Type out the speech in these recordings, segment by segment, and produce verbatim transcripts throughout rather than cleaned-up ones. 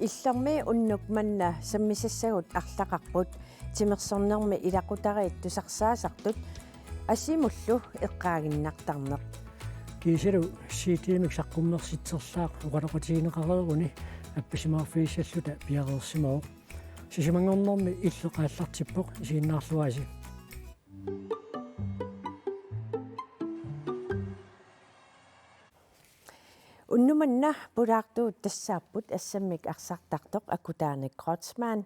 Illermi unnuk manna sammisassagut arlaqarput, timersornermi ilaqutariit tusarsaasartut Asimullu eqqaaginnartarneq. Kiisilu C D-mik saqqummersitserlaaq oqaloqatigineqareeruni appisimaarfigissalluta piareersimavoq. Sisamanngornermi illoq aallartippoq, isiginnaarluarisi. Unnuk manna pulaartuut tassaapput assammik arsartartoq Akutaaneq Kreutzmann,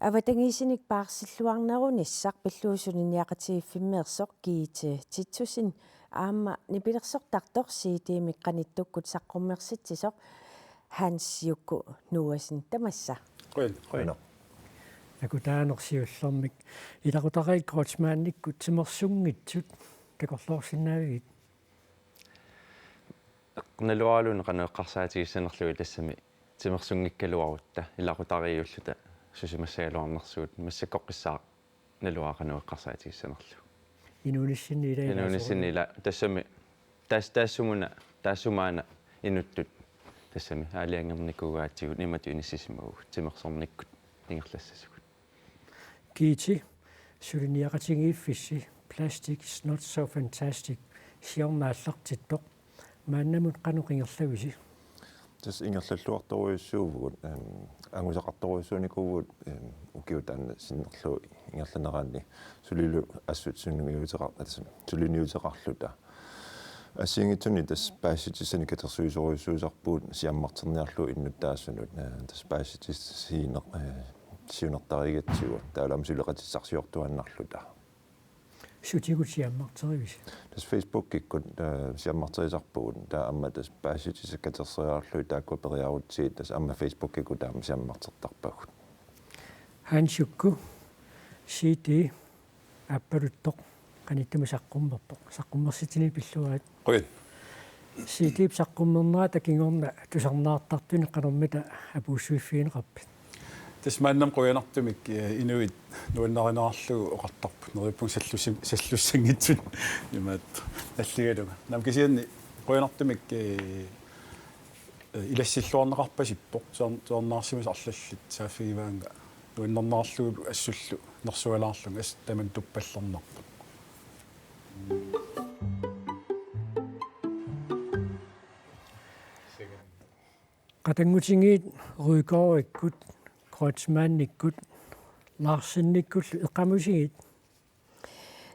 avatangiisinik paarsilluarnerunissaq pillugu suliniaqatigiiffimmeersoq Gitte Titussen aamma nipilersortartoq C D-mik qanittukkut saqqummersitsisoq Hans Jukku Noasen, tamassa. Qujan. Qujan. Akutaaneq siullermik. Ilaqutariit Kreutzmannikkut timersunngitsut takorloorsinnaavigit? Naluaraluunniit qanoq eqqarsaatigissanerlugit tassami timersunngikkaluarutta ilaqutariiulluta susimassagaluarnersugut, massakkorpiaq naluara qanoq eqqarsaatigissanerlugu. Inuunissinni ila. Inuunissinni ila tassami taas-, taassumuuna, taassumaana inuttut tassami aalajangernikuugaatigut imatut inissisimavugut timersornikkut ingerlassasugut. Gitte, suliniaqatigiiffissi Plastic is not so fantastic, siorna aallartittoq. Maannamut qanoq ingerlavisi? Tassa ingerlalluartorujussuuvugut, em, angusaqartorujussuunikuuvugut, em, ukiut taanna sinnerlugu ingerlaneranni sulilu assut sunniuteqar-, tassa suliniuteqarluta. Assigiinngitsunik tassa paasissutissani katersuisorujussuusarpugut siammarterniarlugu innuttaasunut, eh, tassa paasissutissiineq, eh, siunertarigatsigu, taavalu aamma suleqatissarsiortuaannarluta. Sutigut siammarterivisi? Tassa Facebookikkut, eh, siammarterisarpugut, taava aamma tassa paasissutissat katerseriarlugit taakku periarutsigit, tassa aamma Facebookikkut taama siammartertarpagut. Hans Jukku, C D aappaluttoq qanittumi saqqummerpoq. Saqqummersitsini pilluarit. Qujan. C D-p saqqummernerata kingorna tusarnaartartuni qanormita apuussuiffigineqarpit? Tassa maannamut qujanartumik, eh, inuit nuannarinerarlugu oqartarput. Neriuppunga sallussi-, sallussanngitsut imaattoq nalligalunga. Naamik kisianni qujanartumik, eh, eh, ilassilluarneqarpasippoq. Tuar-, tuarnaarsimasut arlallit saaffigivaannga nuannernerarlugulu assullu nersualaarlunga assut tamanna tuppallernarpoq. Qatanngutigiit Rygaardikkut, Kreutzmannikkut, Larsenikkullu eqqaamusigit?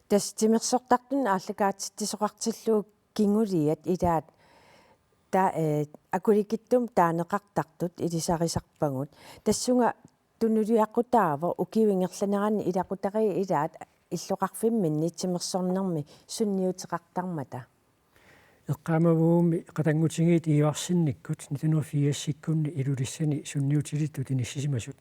Tassa timersortartunut aallakaatitsisoqartillugu kinguliat ilaat ta-, eh, akulikitsumik taaneqartartut ilisarisarpagut. Tassunga tunuliaqutaavoq ukiup ingerlanerani ilaqutariit ilaat illoqarfimminni timersornermi sunniuteqartarmata. Eqqaamavugummi qatanngutigiit Ivarsinikkut nitten hundrede og firsikkunni Ilulissani sunniutilittut inissisimasut.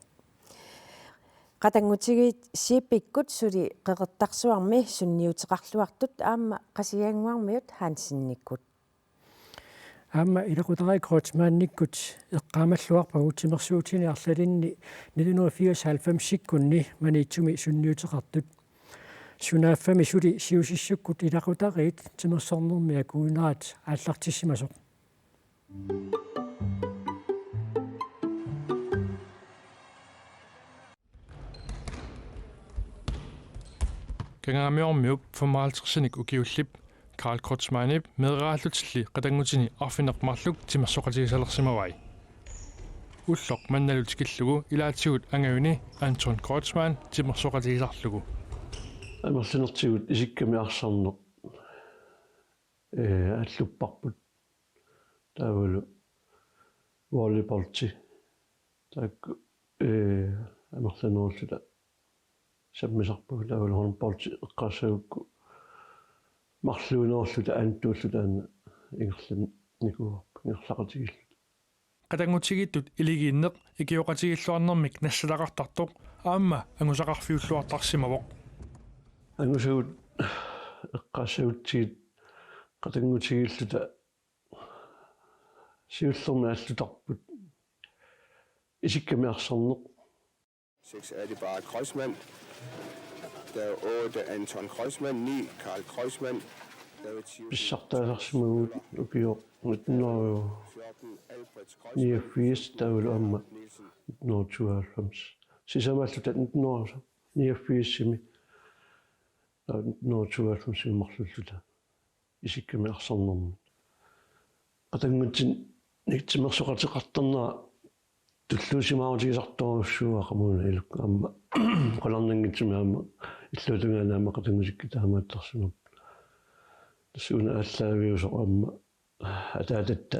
Qatanngutigiit Zeepikkut suli Qeqertarsuarmi sunniuteqarluartut aamma Qasigiannguarmiut Hansenikkut. Aamma ilaqutariit Kreutzmannikkut eqqaamalluarpagut timersuutini arlalinni nitten hundrede og firs halvfemsikkunni Maniitsumi sunniuteqartut. Sunaaffami suli Siusissukkut ilaqutariit timersornermi akuunerat aallartissimasoq. Kangaamiormiup femoghalvtredsinik ukiullip Karl Kreutzmannip meeraallutilli qatanngutini arfineq-marluk timersoqatigisalersimavai. Ulloq mannalu tikillugu ilaatigut angajuni Anton Kreutzmann timersoqatigisarlugu. Amerlanertigut isikkamik arsarneq, eh, allupparput. Taavalu volleyballi. Taakku, eh, amerlanerulluta sammisarpagut, taavalu håndboldi eqqaassagukku marluunerulluta anittuulluta taanna ingerlannikuuarput, ingerlaqatigiilluta. Qatanngutigiittut iligiinneq ikioqatigiilluarnermik nassataqartartoq aamma angusaqarfiulluartarsimavoq. Angusagut eqqaassagutsigit qatanngutigiilluta siullermik aallutarput isikkamik arsarneq. Seks er det bare Kreutzmann. Der er otte Anton Kreutzmann, ni Karl Kreutzmann, der er ti Pissartaasarsimavugut ukioq fjorten Albrecht Kreutzmann, nitten hundrede niogfirs taavalu aamma nitten hundrede og tooghalvfems. Sisamaalluta nitten hundrede niogfirsimi. Nitten hundrede og tooghalvfemsimi marlulluta isikkami arsarnermut. Qatanngutsinni timersoqateqartarnera tulluusimaarutigisartorujussuuara qamuuna ilakka aamma qularnanngitsumik aamma illuatungaani aamma qatanngutikkut taamaattarsimapput. Tassa una aallaaviusoq aamma ataatatta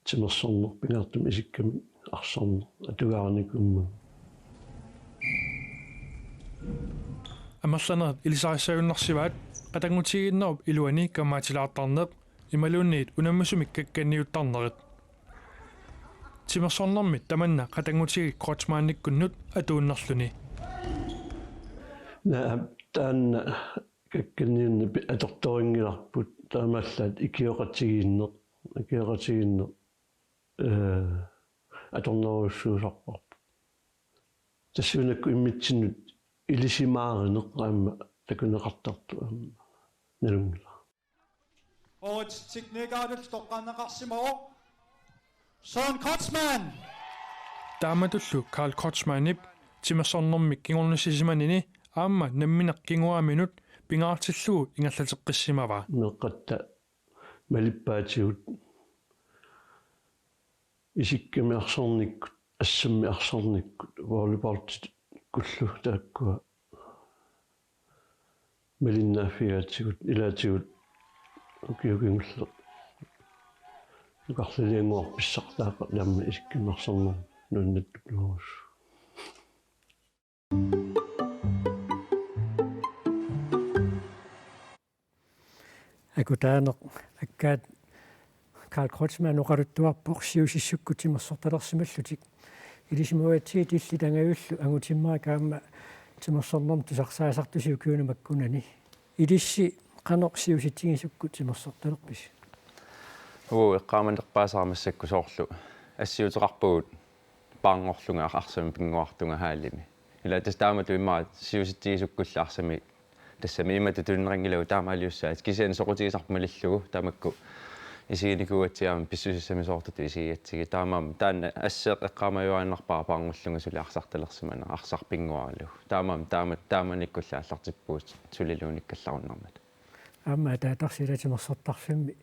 timersorneq pingaartumik isikkami arsarneq atugaarinikuummat. Amerlanerit ilisarissagunarsivaat qatanngutigiinnerup iluani kammaatsilaartarneq imaluunniit unammisumik kakkanniuttarnerit. Timersornermi tamanna qatanngutigiit Kreutzmannikkunnut atuunnerluni. Naa, taanna kakkanniunneq pi-, atortorinngilarput taamaallaat ikioqatigiinneq, ikioqatigiinneq, ee, atornerujussuusarparput. Tassuunakkut immitsinnut ilisimaarineq aamma takuneqartartoq aamma nalunngilaq. Årets teknikerilu toqqaannaqarsimavoq Søren Kreutzmann. Taamatullu Karl Kreutzmannip timersornermik kingornissisimanini aamma nammineq kinguaaminut pingaartillugu ingerlateqqissimavaa. Meeqqatta malippaatigut isikkami arsarnikkut, assammi arsarnikkut, volleyballikkullu taakkua malinnaaffigaatigut, ilaatigut ukioq kingulleq nukarliliannguaq pissartaaqaaq aamma isikkami arsarneq nuannaartulerussaaq. Akutaaneq akkaat Karl Kreutzmann oqaluttuarpoq siusissukkut timersortalersimallutik. Ilisimagatsigit illit angajullu Angutimmarik aamma timersornermut tusarsaasartusi ukiuni makkunani. Ilissi qanoq siusitsigisukkut timersortalerpisi? Uu, eqqaamanerpaasara massakkut soorlu assiuteqarpugut paarngorlunga ar-, arsamik pinnguartunga hallimi. Ila tassa taamatut immaqa siusitsigisukkullu arsamik tassami imatut tunineqanngilagut taamaaliussaat. Kisianni soqutigisarput malillugu tamakku isiginikuugatsigit aamma pissusissamisoortutut isigigatsigit. Taamaammat taanna asseq eqqaamajuaannarpara paarngorlunga suli arsartalersimaneq arsaq pinnguaralugu. Taamaammat taama-, taamanikkulli aallartippugut suliluunniit kallarunnaarmat. Aamma ataatarsi ila timersortarfimmi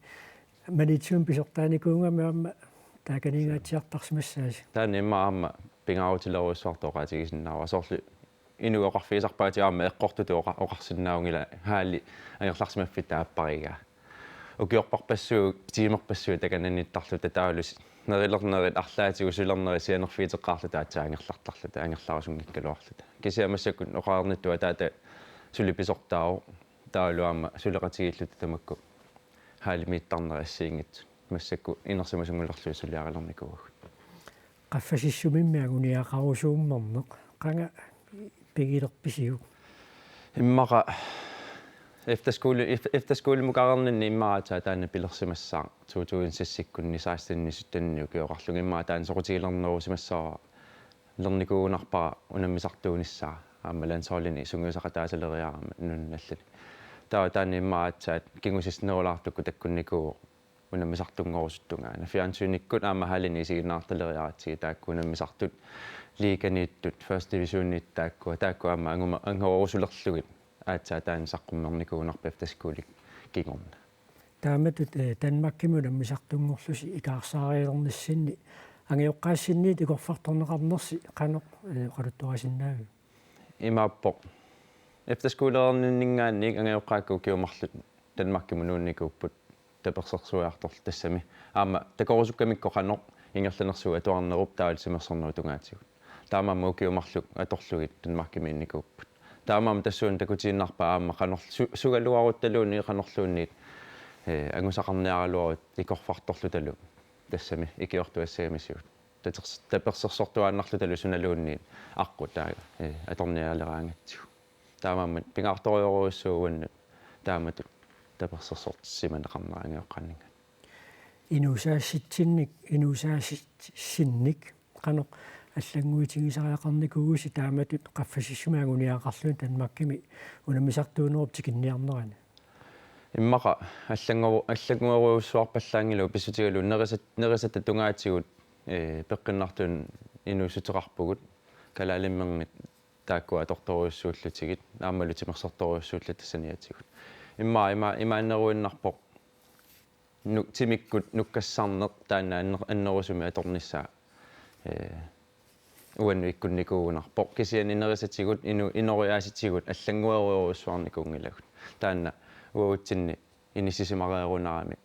Maniitsuumi pisortaanikuugami aamma taakaniingaatsiartarsimassaasi. Taanna immaqa aamma pingaarutilerujussuartut oqaatigisinnaavara. Soorlu inuit oqarfigisarpaatigut aamma eqqortutut oqa-, oqarsinnaavunga ila halli angerlarsimaffitta aapparigaa. Ukiorpassuit, tiimerpassuit takananiittarluta taavalu nerilernerit, arlaatigut sulernerit sianerfiuteqqaarluta aatsaat angerlartarluta, angerlarusunngikkaluarluta. Kisianni massakkut oqarnittut ataata suli pisortaavoq. Taavalu aamma suleqatigiilluta tamakku hallimiittarnerit assigiinngitsut. Massakkut inersimasunngorlugit suliarilernikuuagut. Qaffasissumimmi anguniagaqarusuummerneq qanga pigilerpisiuk? Immaqa efterskole, ef-, efterskolemukareerninni immaqa aatsaat taanna pilersimassaaq to tusind seksikkunni, seksteninik, syttenik ukioqarlunga immaqa taanna soqutigilernerusimassaaq. Lernikuugunarpara unammisartuunissaa aamma landsholdini sungiusaqataasaleriarama nunanut allani. Taava taanna immaqa aatsaat kingusissanerulaartukkut takkunnikuuvoq unammisartunngorusuttungaana. Fjernsynikkut aamma hallini isiginnaartaleriaratsigit taakku unammisartut liiganiittut, første divisioniittut taakkua, taakku aamma anguma-, angorusulerlugit aatsaat taanna saqqummernikuugunarpoq efterskolit kingorna. Taamatut, eh, Danmarkimi unammisartunngorlusi ikaarsaarilernissinni angajoqqaassinniit ikorfartorneqarnersi qanoq, eh, oqaluttuarisinnaaviuk? Imaappoq. Efterskoleerninninngaanniit angajoqqaakka ukiut marluk Danmarkimut nuunnikuupput tapersersuiartorluta tassami. Aamma takorusukkamikku qanoq ingerlanersugut atuarnerup taavalu timersornerup tungaatigut. Taamaammat ukiut marluk atorlugit Danmarkimiinnikuupput. Taamaammat tassuuna takutiinnarpaa aamma qanorlu-, su-, sugaluaruttaluunniit qanorluunniit, eh, angusaqarniaraluarutta ikorfartorlutalu tassami ikiortuassagamisigut. Taters-, tapersersortuaannarlutalu sunaluunniit aqqut taava, eh, atornialeraangatsigu. Taamaammat pingaartorujorujussuuvoq uannut taamatut tapersersortissimaneqarnera angajoqqaanninngaanniit. Inuusaassitsinnik, inuusaassinnik qanoq allannguitigisariaqarnikuuisi taamatut qaffasissumi anguniagaqarluni Danmarkimi unammisartuunerup tikinniarnerani? Immaqa allanngu-, allannguerujussuarpallaanngilagut pissutigalugu nerisat-, nerisatta tungaatigut, eh, peqqinnartumik Inuussuteqarpugut, kalaalimmerngit taakkua atortorujussuullutigit aammalu timersortorujussuulluta saniatigut. Immaqa ima-, imaanneruinnarpoq nu-, timikkut nukkassarneq taanna anner-, annerusumik atornissaa, ee, uannut ikkunnikuugunarpoq. Kisianni nerisatigut inu-, inooriaasitigut allannguerujorujussuarnikuunngilagut. Taanna uagutsinni inissisimareerunarami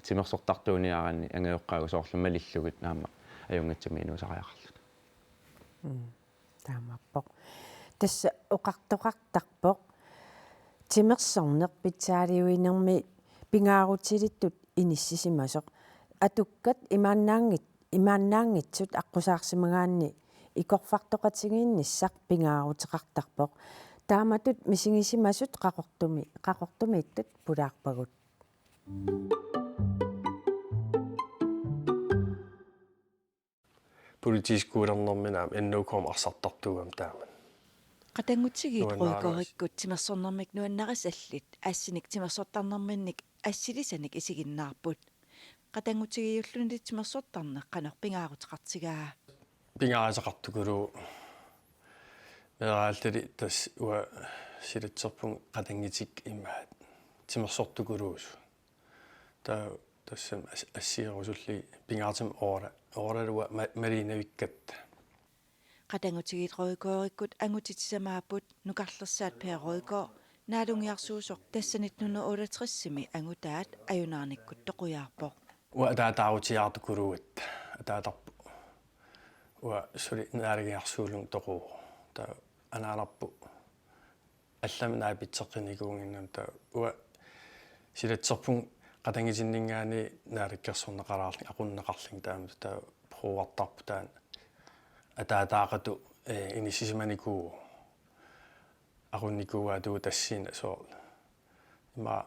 timersortartuuniaraanni angajoqqaagut soorlu malillugit aamma ajunngitsumik inuusariaqarluta. Mm. Taamaappoq. Tassa oqartoqartarpoq timersorneq pitsaaliuinermi pingaarutilittut inissisimasoq. Atukkat imaannaanngit-, imaannaanngitsut aqqusaarsimagaanni ikorfartoqatigiinnissaq pingaaruteqartarpoq. Taamatut misigisimasut Qaqortumi, Qaqortumiittut pulaarpagut. Politiskuulernermini aamma N O K-mi arsartartuugami taamani. Qatanngutigiit Nuannaarus. Rødgaardikkut timersornermik nuannarisallit assinik timersortarnerminnik assilisanik isiginnaarput. Qatanngutigiiulluni timersortarneq qanoq pingaaruteqartigaa? Pingaaruteqartukuluuvoq. Meeraallili tassa uanga silatserpunga qatanngutigiit imaat timersortukuluusut. Taava tassami as-, assigerusullugit pingaartumik Oora, Ooralua ma-, maliinnavikkatta. Qatanngutigiit Rødgaardikkut angutit sisamaapput, nukarlersaat Per Rødgaard naalungiarsuusoq, tassa nitten hundrede otteogtresimi angutaat ajunaarnikkut toqujaarpoq. Uanga ataataarutiaartukuluugatta, ataatarput uanga suli naalungiarsuullunga toquvoq. Taava anaanarput allamik naapitseqqinikuunnginnami, taava uanga silatserpunga qatanngutinninngaanniit naalakkersorneqalaarlunga, aqunneqarlunga, taama taava provartarput taanna ataataaqatut, ee, inissisimanikuuvoq. Aqunnikuuaatigut tassani soorlu. Ima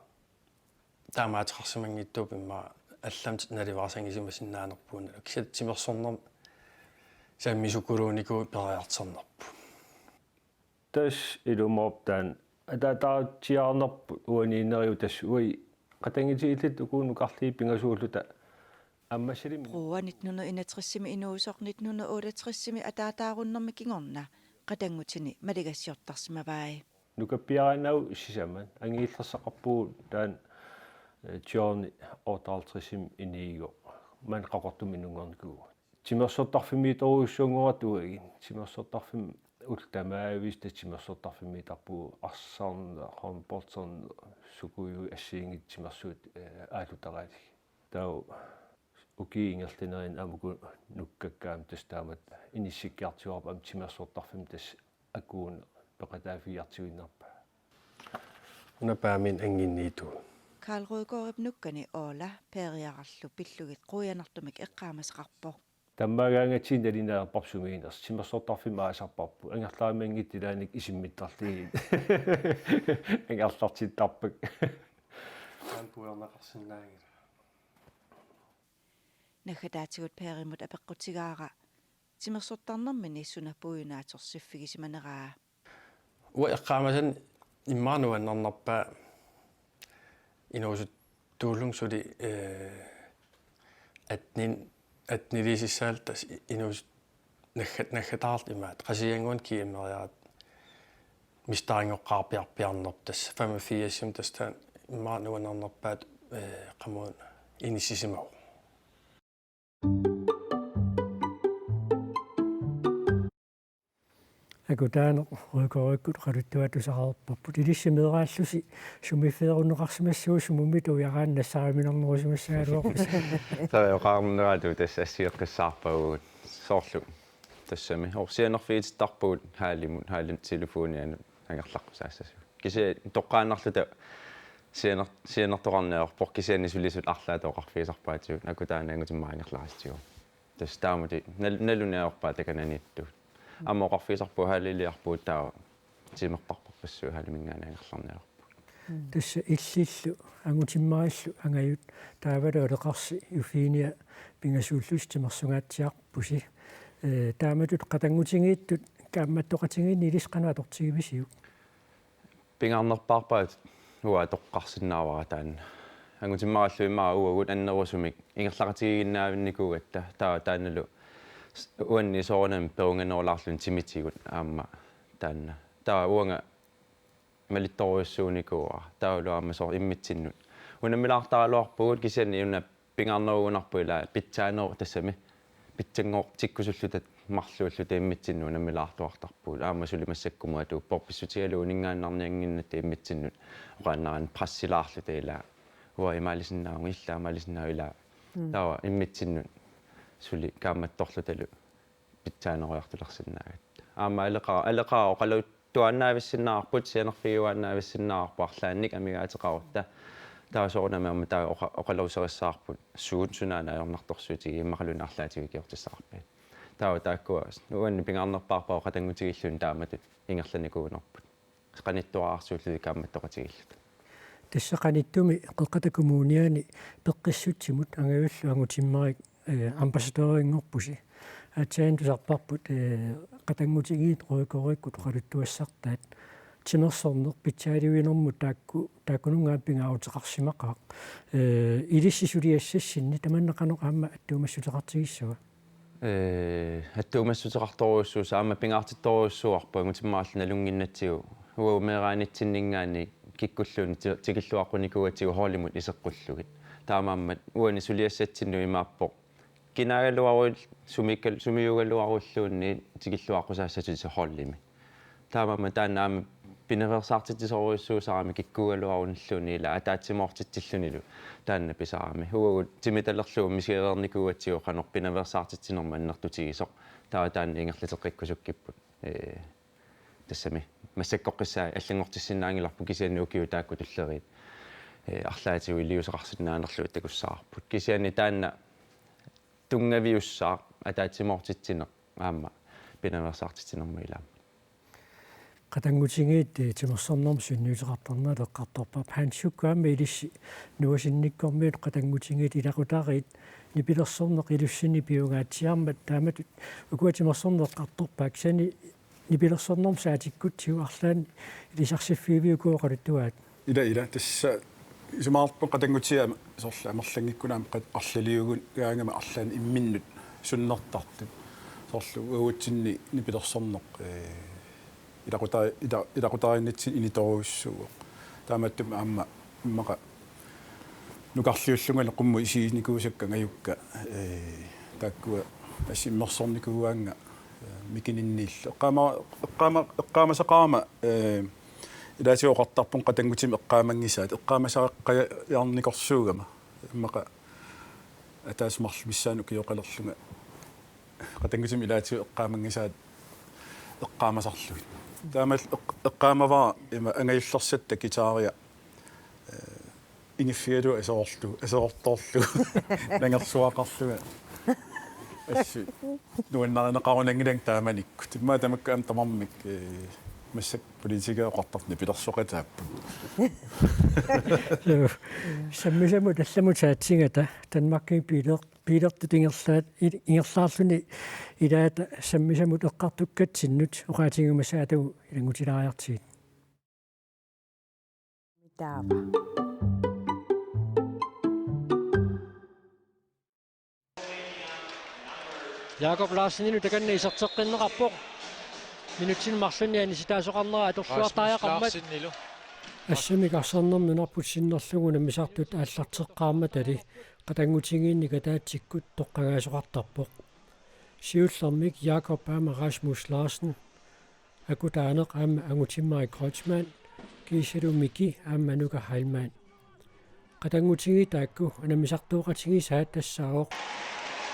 taamaateqarsimanngitsuupput, ima allamik naluara sangisimasinnaanngorpugut, kisianni timersornermi sammisukuluunikuuvoq periartornerput. Tassa ilumoorpoq taanna ataataarutiaarnerput uaniinneriuvoq, tassa uagut qatanngutigilluta uku nukarliit pingasuulluta ammassalimi. Broa nitten hundrede enogtresimi inuusoq nitten hundrede otteogtresimi ataataarunnermi kingorna qatanngutini maligassiortarsimavai. Nukappiaraannaavoq sisamat, anguniagaqarpugut taanna, eh, Johnny otteoghalvtredsimi inuuvoq, maani Qaqortumi inunngornikuuvoq. Timersortarfimmiittorujussuanngorput uagut. Timersortarfimmi ullut tamaaviisa timersortarfimmiittarpugut, arsarneq, håndbolderneq, sukujuit assigiinngitsut timersuutit, eh, aallutaralugit. Taava ukiut ingerlanerini aamma uku nukkakka aamma tassa taamatut inissikkiartuaarput, aamma timersortarfimmi tassa akuuneq peqataaffigiartuinnarpaa. Una paaminik anginniittugut. Karl Rødgaardip nukkani Ola Peeriararlu pillugit quianartumik eqqaamasaqarpoq. Tammaagaangatsigit nalunaareerparput sumiinnersoq, timersortarfimmi aasarparput, angerlaramanngitsoq ilaanni isimmittarlugit. Angerlartittarpakka. Taanna puiorneqarsinnaanngilaq. Naggataatigut Peerimut apeqqutigaara timersortarnermini suna puiunaatsorsiffigisimaneraa. Uanga eqqaamasannga immaqa nuannernerpaaq inuusuttuullunga suli, eh, atten, atteniliisissaallunga tassa inuusut naggat-, naggataarlunga imaattoq. Qasigiannguani G M-eriaratta mesterinngorpiarpiarnerput, tassa femogfirsimi, tassa taanna immaqa nuannernerpaatut, eh, qamuuna inissisimavoq. Akutaaneq Rødgaardikkut oqaluttuaat tusarparput. Ilissi meeraallusi sumiiffeerunneqarsimassaguit sumummi tuiaraanni nassaariminernerusimassagaluarpusi. Taava oqarneratu tassa assigeqqissaarpagut soorlu. Tassami. Orsianerfiitittarpugut haalimut, haalimut telefonianut angerlaqqusaassasoq. Kisianni toqqaannarluta sianer-, sianertoqarneq ajorpoq, kisianni sulisut arlaat oqarfigisarpaatigut akutaani angutimmaringerlarsitsigu. Tassa taamatut nal-, nalunaanerpaat takananiittugut. Aamma oqarfigisarpugut haaliliarpugut taava timertarparpassuit haaliminngaanniit angerlarneq ajorpugut. Tassa illillu, angutimmarillu angajut, taavalu aleqarsi Eufinia pingasuullusi timersugaatsiarpusi. Ee, taamatut qatanngutigiittut kaammattoqatigiinneq ilissi qanoq atortigivisiuk? Pingaarnerpaarpaat uanga atoqqarsinnaavara taanna. Angutimmarallu immaqa uagut annerusumik ingerlaqatigiinnaavinnikuugatta, taava taannalu uanni soorunami perunnginnalaarluni timitigut aamma taanna. Taava uanga malittorujussuunikuuara. Taavalu aamma soorlu immitsinnut unammilaartaraluarpugut kisianni una pingaarnerugunarpoq ila pitsaanerup tassami. Pitsanngortikkusulluta marluulluta immitsinnut unammilaartuartarpugut. Aamma suli massakkumut atuuppoq pissutigalugu uninngaannarniannginnatta immitsinnut oqaannarani pressilaarluta ila. Uanga imaalisinnaavunga, ilaa imaalisinnaavunga ila. Mm. Taava immitsinnut suli kaammattorlutalu pitsaanerujartulersinnaagatta. Aamma aleqa-, aleqaaq oqaluttuaannaavissinnaavarput, sianerfigiuaannaavissinnaavarput arlaannik amigaateqarutta. Taava soorunami aamma taava oqa-, oqaluuserissavarput suut sunaana ajornartorsiutigigimmaqaluunniit arlaatigut ikiortissaqarpigit. Taava taakkua uanni pingaarnerpaarpara qatanngutigiilluni taamatut ingerlanikuunerput. Qanittuararsuullutik kaammattoqatigiilluta. Tassa qanittumi Qeqqata Kommuniani peqqissutsimut angajulleq Angutimmarik, eh, ambassadørinngorpusi. Aatsaat tusarparput, eh, qatanngutigiit rykkerikkut oqaluttuassartaat. Timersorneq pitsaaliuinermut taakku, taakkununnga aamma pingaaruteqarsimaqaaq. Eh, ilissi suliassassinni tamanna qanoq aamma attuumassuteqartigissava? Ee, attuumassuteqartorujussuusoq aamma pingaartittorujussuuarput Angutimmaarlu nalunnginnatsigu. Uagut meeraanitsinninngaanniit kikkulluunniit ti-, tikilluaqqunikuugatsigu holdimut iseqqullugit. Taamaammat uani suliassatsinnut imaappoq. Kinaagaluaruit sumiikkal-, sumiugaluaruilluunniit tikilluaqqusaassatit holdimi. Taamaammat taanna aamma pinaveersaartitsisorujussuusarami kikkuugaluarunilluunniit ila ataatsimoortitsillunilu taanna pisarami. Uagut timitalerlugu misigereernikuugatsigu qanoq pinaveersaartitsinermut annertutigisoq. Taava taanna ingerlateqqikkusukkipput. Ee, tassami massakkoqqissaaq allanngortissinnaanngilarput kisianni ukiut taakku tulleriit. Ee, arlaatigut iliuuseqarsinnaanerlugit takussavarput. Kisianni taanna tunngaviussaaq ataatsimoortitsineq aamma pinaveersaartitsinermut ilaammat. Qatanngutigiit, eh, timersornermut sunniuteqartarnerat eqqartorparput. Hans Jukup aamma ilissi nuasinnikkormiut qatanngutigiit ilaqutariit nipilersorneq ilussinni piungaatsiarmat taamatut ukua timersorneq eqqartorpaat kisianni nipilersornermut saatikkutsigu arlaannik ilisarsiffigiviuk ukua oqaluttuaat? Ila, ila, tassa isumaqarpunga qatanngutigiit soorlu amerlanngikkunik aamma qat-, arlaliugaangama arlaannik imminnut sunnertartut. Soorlu uagutsinni nipilersorneq, ee, ilaquta-, ila-, ilaqutariinnitsinni initorujussuuvoq. Taamaattumik aamma immaqa nukarliullunga qummut isiginikuusakka angajukka, ee, taakkua assimmersornikuugaannga, ee, mikininniillu. Eqqaama-, eqqaama-, eqqaamasaqarama, ee, ilaatigut oqartarpunga qatanngutimi eqqaamanngisaat, eqqaamasaqqajaarnikorsuugama. Immaqa ataaseq marluk missaani ukioqalerlunga qatanngutimi ilaatigut eqqaamanngisaat eqqaamasarlugit. Taamaammat eq-, eqqaamavara ima angajullersatta guitaria, ee, ingiffigalugu aserorlu-, aserortoorlugu nangersuaqarlunga. Assut nuannarineqarunanngilanga taamanikkut. Immaqa tamakku aamma tamarmik, ee, massakkut politikerit oqartartut nipilersoqataapput. Joo. Sammisamut allamut saatsigata Danmarkimi biiler-, biilertut ingerlaat-, il-, ingerlaarluni ilaata sammisamut eqqartukkatsinnut oqaatigiumassaaq atagu ilanngutilaariartigit. Taava. Jakob Larsenillu takanna iserteqqinneqarpoq. Minutsini marlunni anisitaasoqarnera atorluartariaqarmat. Rasmus Larsenillu. Assamik arsarnermik nunarput sinnerlugu unammisartut aallarteqqaarmatali qatanngutigiinnik ataatsikkut toqqagaasoqartarpoq. Siullermik Jakob aamma Rasmus Larsen. Akutaaneq aamma Angutimmarik Kreutzmann, kiisalu Miki aamma Nuka Heilmann. Qatanngutigiit taakku unammisartooqatigisaat tassaavoq.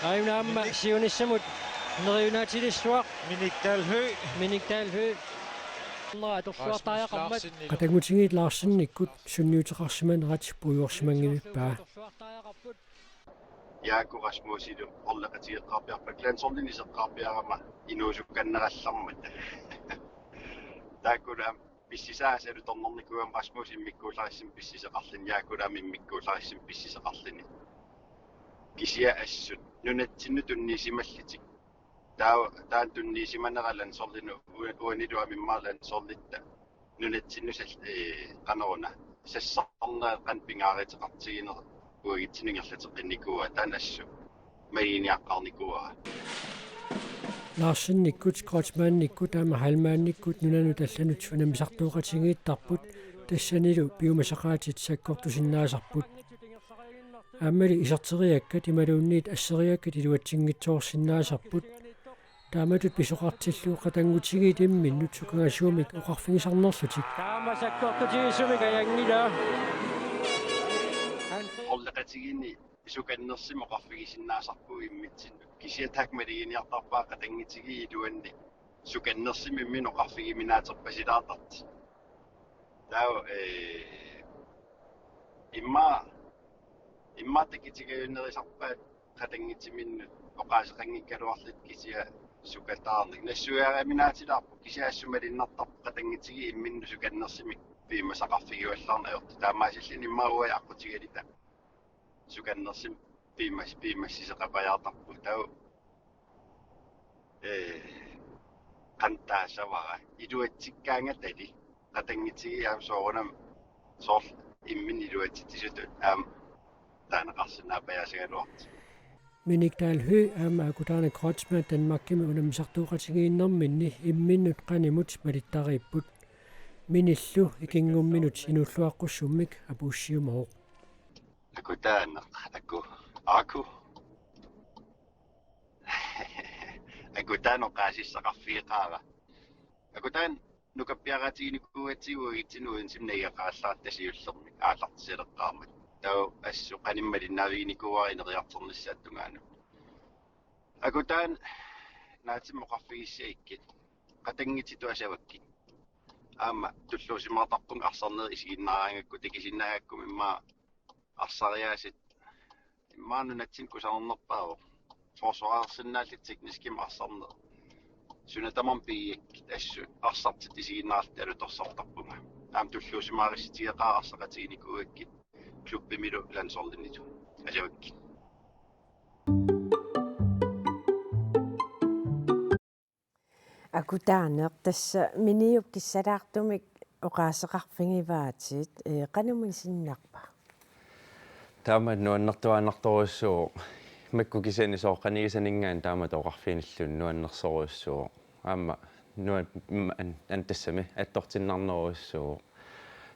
Aajuna aamma siunissamut neriunaatilissuaq. Minik Dahl Høegh. Minik Dahl Høegh. Nera atorluartariaqarmat. Rasmus Larsen. Qatanngutigiit Larsenikkut sunniuteqarsimanerat puigorsimanngivippaa. Jaaku Rasmusilu orleqatigeqqaarpiarpakka landsholdinik iseqqaarpiarama inuusukannerallarmat. Taakkulu aamma pissisaasalu tornernikuugama Rasmus immikkuullarissumik pissiseqarluni, Jaaku aamma immikkuullarissumik pissiseqarluni. Kisianni assut nunatsinnut tunniusimallutik. Taava, taanna tunniusimanera landsholdinut u-, uanilu aamma immaqa landsholditta nunatsinnut sal-, ee, qanoruna, sassarnerat qanoq pingaaruteqartiginerat uagutsinnut ingerlateqqinnikuuara, taanna assut maluginiaqqaarnikuuara. Larsennikkut, Kreutzmannikkut aamma Heilmannikkut nunanut allanut unammisartooqatigiittarput, tassanilu piumasaqaatit sakkortusinnaasarput. Aammali iserteriakkat imaluunniit asseriakkat iluatsinngitsoorsinnaasarput. Taamatut pisoqartillu qatanngutigiit imminnut sukangasuumik oqarfigisarnerlutik. Taama sakkortutigisumik ajanngilaat. Holdeqatigiinni sukannersumik oqarfigisinnaasarpugut immitsinnut. Kisianni taakku maluginiartarpaat qatanngutigiit iluanni sukannersumik imminnut oqarfigiuminaaterpasilaartartut. Taava, ee, immaqa, immaqa takutigajunnerusarpaat qatanngutiminnut oqaaseqanngikkaluarlutik kisianni sukataarneq. Nassuiariaminaatsilaarpoq kisianni assut malunnartarpoq qatanngutigiit imminnut sukannersumik piumasaqarfigiuallaarneq ajortut. Taamaasilluni immaqa uagut aqqutigaluta sukannersumik piumas-, piumassisoqapajaartarpugut. Taava, ee, qanoq taassavara. Iluatsikkaangatali qatanngutigiit aamma soorunami soorlu imminnut iluatsitsisutut aamma taaneqarsinnaappajaasagaluartut. Minik Dahl Høegh aamma Akutaaneq Kreutzmann Danmarkimi unammisartooqatigiinnerminni imminnut qanimut malittariipput. Minillu ikinngumminut inuulluaqqussummik apuussiumavoq. Akutaaneq, aku, aku. Akutaaneq oqaasissaqarfigeqaara. Akutaaneq nukappiaraatiginikuugatsigu uagutsinnut uansumik nagigaqarallaartut siullermik aallartisaleqqaarmat. Taava assut qanimut malinnaaviginikuuara ineriartornissaata tungaanut. Akutaaneq naatsumik oqarfigissagakkit qatanngutitut asavakkit. Aamma tulluusimaartarpunga arsarnerit isiginnaaraangakku takusinnaagakku immaqa arsariaasat immaqa nunatsinni kusanarnerpaavoq. Forsvarersinnaallutik tekniskimik arsarneq. Suna tamarmi pigigakkit assut arsartut isiginnaarlutik alutorsartarpunga. Aamma tulluusimaarissutigeqaara arsaqatiginikuugakkit klubbimilu landsholdimilu. Asavakkit. Akutaaneq, tassa Miniup kissalaartumik oqaaseqarfigivaatit, ee, qanoq misinnarpa? Taama nuannertuaannartorujussuuvoq. Makku kisianni sooq qanigisaninngaanniit taamatut oqarfiginilluunniit nuannersorujussuuvoq. Aamma nuan-, mm, an-, an-, tassami attortinnarnerujussuuvoq.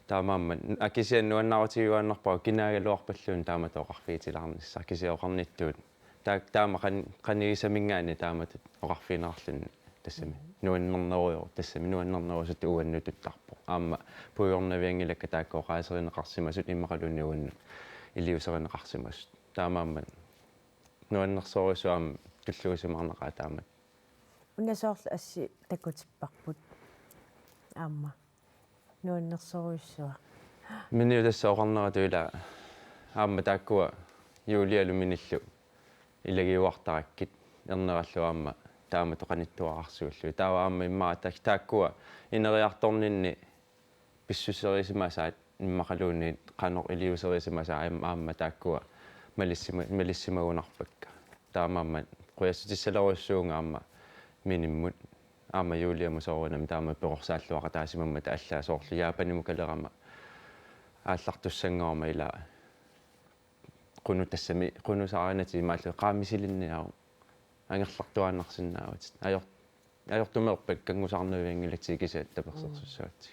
Taamaammat, aa, kisianni nuannaarutigiuaannarpara kinaagaluarpalluunniit taamatut oqarfigitilaarnissaq, kisianni oqarnittut. Taa-, taama qan-, qanigisaminngaanniit taamatut oqarfigineqarluni tassami. Mm. Nuannernerujoq, tassami nuannernerusutut uannut tuttarpoq. Aamma puigornavianngilakka taakku oqaaserineqarsimasut immaqaluunniit uannut iliuuserineqarsimasut. Taamaammat nuannersorujussuaq aamma tulluusimaarnaqaaq taamatut. Una soorlu assi takutipparput. Aamma. Nuannersorujussuaq. Miniup tassa oqarneratut ila aamma taakkua Julialu Minillu ilagiuartarakkit ernerallu aamma taamatut qanittuararsuullugit. Taava aamma immaqa taak-, taakkua ineriartorninni pissuserisimasaat immaqaluunniit qanoq iliuuserisimasaat aam-, aamma taakkua malissima-, malissimagunarpakka. Taamaammat qujassutissalerujussuuvunga aamma Minimmut. Aamma Juliamut soorunami taama perorsaalluaqataasimammata allaat soorlu Japanimut kalerama aallartussanngorama ila qunut tassami, qunut saarinatik imaallu qaamisilinniaruk angerlartuaannarsinnaavutit. Ajor-, ajortumeerpakka kanngusaarnavianngilatit kisiat tapersersussavatit.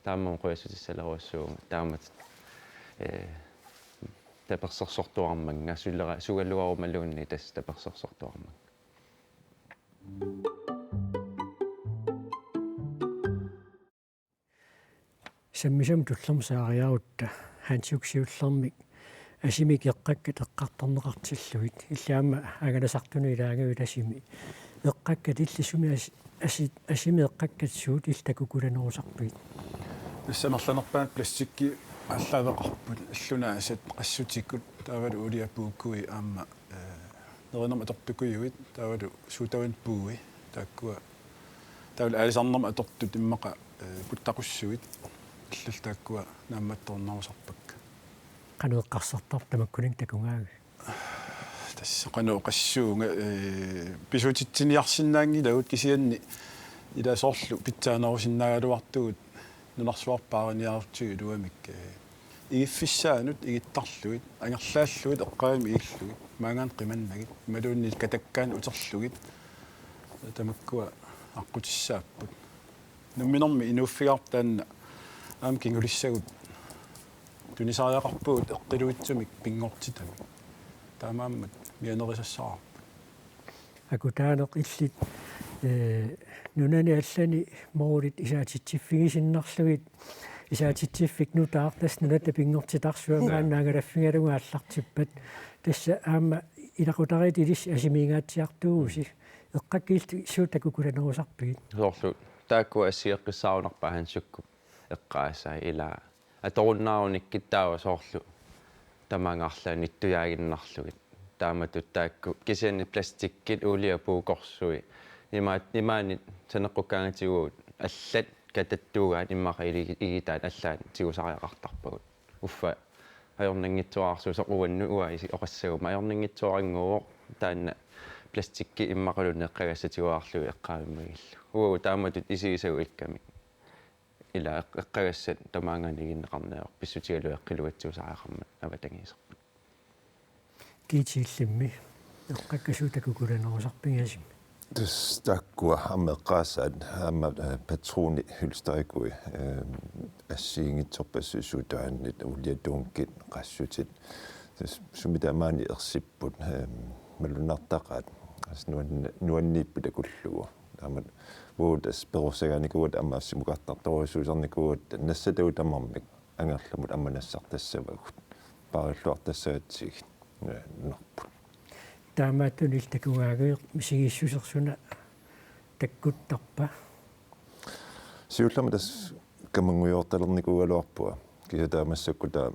Taamaammat qujassutissalerujussuuvunga taamatut, ee, tapersersortuarmanga sulera-, sugaluarumaluunniit tassa tapersersortuarmanga. Sammisamut tullermut saariarutta Hansiup siullermik asimik eqqakkat eqqartorneqartillugit, illit aamma angalasartunut ilaagavit asimi eqqakkat, illit sumi as-, asi-, asimik eqqakkat suut illit takukulanerusarpigit? Tassa amerlanerpaat plastikki aallaaveqarput, illunaasat qassutikkut, taavalu uulia puukui aamma, ee, nerinermut atortukujuit, taavalu suutavan puui, taakkua, taavalu aalisarnermut atortut immaqa, ee, puttaqussuit, illallu taakkua naammattoornerusarpakka. Qanoq eqqarsartarpa tamakkuninnga takugaagit? Tassa qanoq oqassuunga, ee, pisutitsiniarsinnaanngilagut kisianni ila soorlu pitsaanerusinnaagaluartugut nunarsuaq paariniarutsigu iluamik, ee, igiffissaanut igittarlugit, angerlaallugit eqqaagamik igillugit, maanngaanniit qimannagit, imaluunniit katakkaanut uterlugit, Tamakkua aqqutissaapput. Namminermi inuuffigaarput taanna aamma kingulissagut tunisariaqarpugut eqqiluitsumik pinngortitamik. Taamaammat mianerisassaraarput. Akutaaneq illit, ee, nunani allani moorit isaatitsiffigisinnaarlugit, isaatitsiffik nutaaq tassa nunatta pinngortitarsuaq. Joo. Maanna angalaffigalugu aallartippat. Tassa aamma ilaqutariit ilissi asimiingaatsiartuugusi. Eqqakkilli suut takukulanerusarpigit? Soorlu taakku assigeqqissaarunarpaat Hans Jukkup eqqaasai, ilaa atorunnaarunikku taava soorlu tamaanga arlaannik ittujaaginnarlugit. Taamatut taakku kisianni plastikkit, uulia puukorsui, ima-, imaanni saneqqukkaangatigut allat katattuugaat immaqa ili-, igitaat allaat tigusariaqartarpagut. Uffa ajornanngitsuararsuusoq uannut uanga isi-, oqassaguma ajornanngitsuarannguuvoq, taanna plastikki immaqaluunniit eqqagassat tiguararlugit eqqaavimmagillu. Uagut taamatut isigisagut ikkamik. Ila eq-, eqqagassat tamaanngaanniit iginneqarneq pissutigalugu eqqilugatsiusariaqarmat avatangiiserput. Kiitsillimmi eqqakkasuut takukulanerusarpigit asimi? Tassa taakkua aamma eqqaasaat aamma, eh, patronit hylsterikui, eh, assigiinngitsorpassuit, suutaannit, uliatunkit, qassutit. Tassa sumi tamaani ersipput, eh, malunnartaqaat. Tassa nuan-, nuanniipput takullugu. Aamma uagut tassa perorsagaanikuugatta aamma assimukartartorujussuusarnikuugatta nassatagut tamarmik angerlamut aamma nassartassavagut. Paarilluartassagatsigit, eh, nunarput. Taamaattunillu takugaagiuk misigissuseq suna takkuttarpa? Siullermik tassa kamanngujoortalernikuugaluarpunga. Kisianni taava massakkut taava,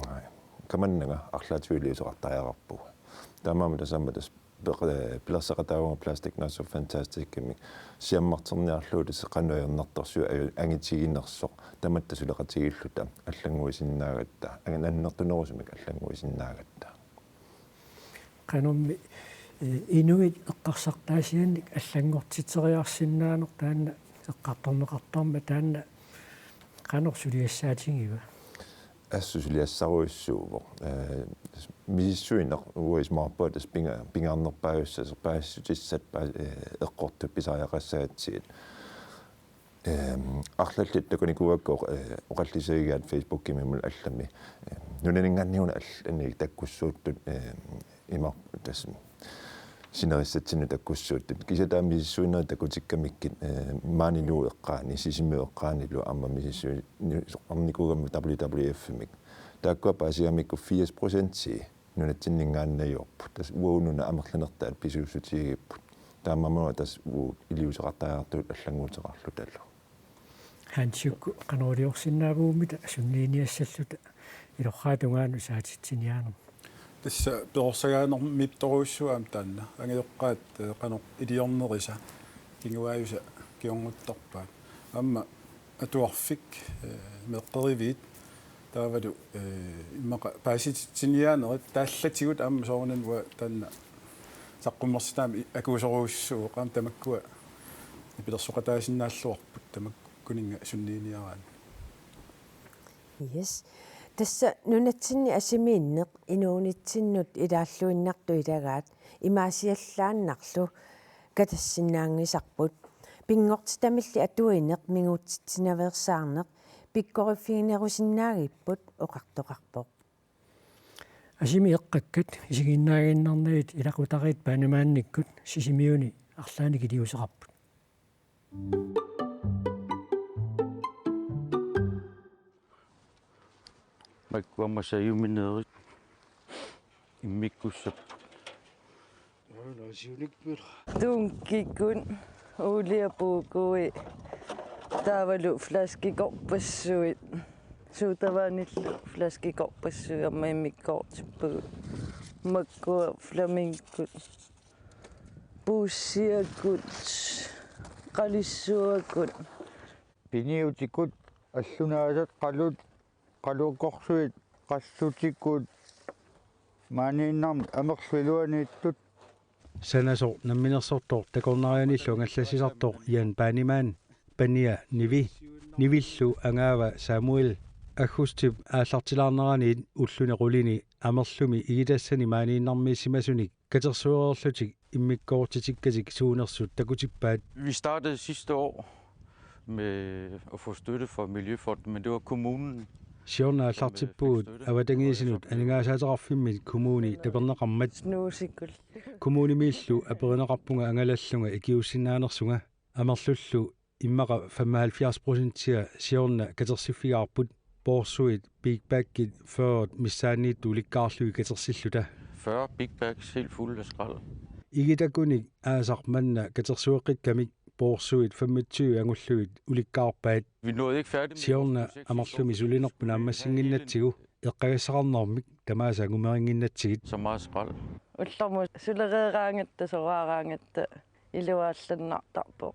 ai, kamannanga arlaatigut iliuuseqartariaqarpugut. Taamaammat tassami tassa peq-, eh, pilerseqataavunga Plastic Not So Fantastic-imik siammarterniarlugu tassa qanoq ajornartorsiut aju-, angitiginersoq tamatta suleqatigiilluta allannguisinnaagatta, angi-, annertunerusumik allannguisinnaagatta. Qanormi, eh, inuit eqqarsartaasiannik allanngortitseriarsinnaaneq taanna eqqartorneqartarmat taanna qanoq suliassaatigiva? Assut suliassarujussuuvoq. Eh, misissuineq uanga isumaqarpunga tassa pinga-, pingaarnerpaajussasoq, paasissutissat paa-, eh, eqqortut pisariaqassagatsigit. Ehm, arlallit takunikuuakka, eh, oqallisigigaat Facebookimi imaluunniit allami. Ehm, nunaninngaanniit una allanik takkussuuttut, ehm, ima tassa sinerissatsinnut takkussuuttut. Kisianni taava misissuinerit takutikkamikkit, eh, maanilu eqqaani, Sisimiut eqqaanilu aamma misissuineqarnikuugamik W W F-imik. Taakkua paasigamikku firs procentii nunatsinninngaanneejuarput. Tassa uagut nunat amerlanertaat pisuussutigigipput. Taamaammat tassa uagut iliuuseqartariaqartugut allannguuteqarlutalu. Hans Jukku, qanoq iliorsinnaavugut sunniiniassalluta ilorraap tungaanut isaatitsiniaanermut? Tassa perorsagaanermiptorujussuuvoq aamma taanna. Angajoqqaat, eh, qanoq iliornerisa kinguaajusa kingornuttarpaat. Aamma atuarfik, eh, meeqqeriviit taavalu, eh, immaqa paasititsiniaanerit taallatigut aamma soorunami uanga taanna saqqummersitaamik i-, akuusorujussuuvoq, aamma tamakkua nipilersoqataasinnaalluarput tamakkuninnga sunniiniaraanni. Yes. Tassa nunatsinni asimiinneq inuunitsinnut ilaalluinnartut ilagaat imaasiallaannarlu katassinnaanngisarput. Pinngortitamilli atuineq mingutsitsinaveersaarneq pikkoriffiginerusinnaagipput, oqartoqarpoq. Asimi eqqakkat isiginnaaginnarnagit ilaqutariit Banemannikkut Sisimiuni arlaannik iliuuseqarput. Makku aamma sajumineerit immikkussapput. Tunkikut, uulia puukui, taavalu flaskekorpassuit, sodavandillu flaskekorpassuit aamma immikkoortippagut. Makkua flamingokut, puussiakut, qalissuakut. Piniutikut, allunaasat qalut, qalukorsuit, qassutikut, maaniinnarmik amerluk iluaniittut. Sanasoq namminersortoq takornarianillu angallassisartoq Jan Baneman, pania Nivi, Nivillu angaava Samuel, aggustip aallartilaarneraniit ulluni qulini Amerlumi igitassani maaniinnarmiissimasunik katersuereerlutik immikkoortitikkatik suunersut takutippaat. Vi startede sidste år med at få støtte fra Miljøfonden, men det var kommunen. Siorna aallartippugut avatangiisinut aningaasaateqarfimmit kommuni taperneqarmat. Snuusikkut. Kommunimiillu aperineqarpunga angalallunga ikiuussinnaanersunga, amerlullu immaqa femoghalvfjerds procentia siorna katersiffigaarput, poorsuit big bagit fyrre missaanniittut ulikkaarlugit katersilluta. Fyrre big bags helt fulde af skrald. Igitakunik aasaq manna katersueqqikkamik poorsuit femogtyve angullugit ulikkaarpaat. Vi nåede ikke færdig med Siorna vores projekt sidste år, amerlumi fordi sulinerput vi skulle have hele naammassinnginnatsigu, eqqagassaqarnermik tamaasa angumerinnginnatsigit. Så meget skrald. Ullormut sulereeraangatta soraaraangatta iluaallannartarpoq.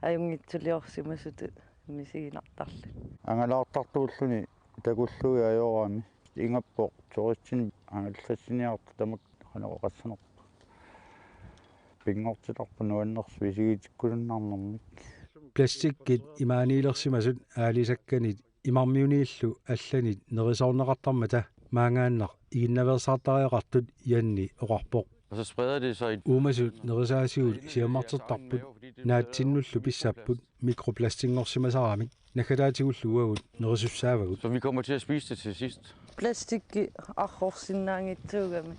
Ajunngitsuliorsimasutut misiginartarluni. Angalaartartuulluni takullugit ajoraami. Ingappoq turistinik angallassiniartoq tamakku qanoq oqassanerpoq. Pinngortitarpoq nuannersuusigitikkusunnarnermik. Plastikkit imaaniilersimasut aalisakkanit imarmiuniillu allanit nerisoorneqartarmata maangaannaq iginnaveersaartariaqartut Janni oqarpoq. Og så spreder det sig i Uumasut nerisaasigut siammartertarput, naatsinnullu pissapput mikroplastinngorsimasaramik, naggataatigullu uagut nerisussaavagut. Så vi kommer til at spise det til sidst. Plastikki arrorsinnaanngitsuugami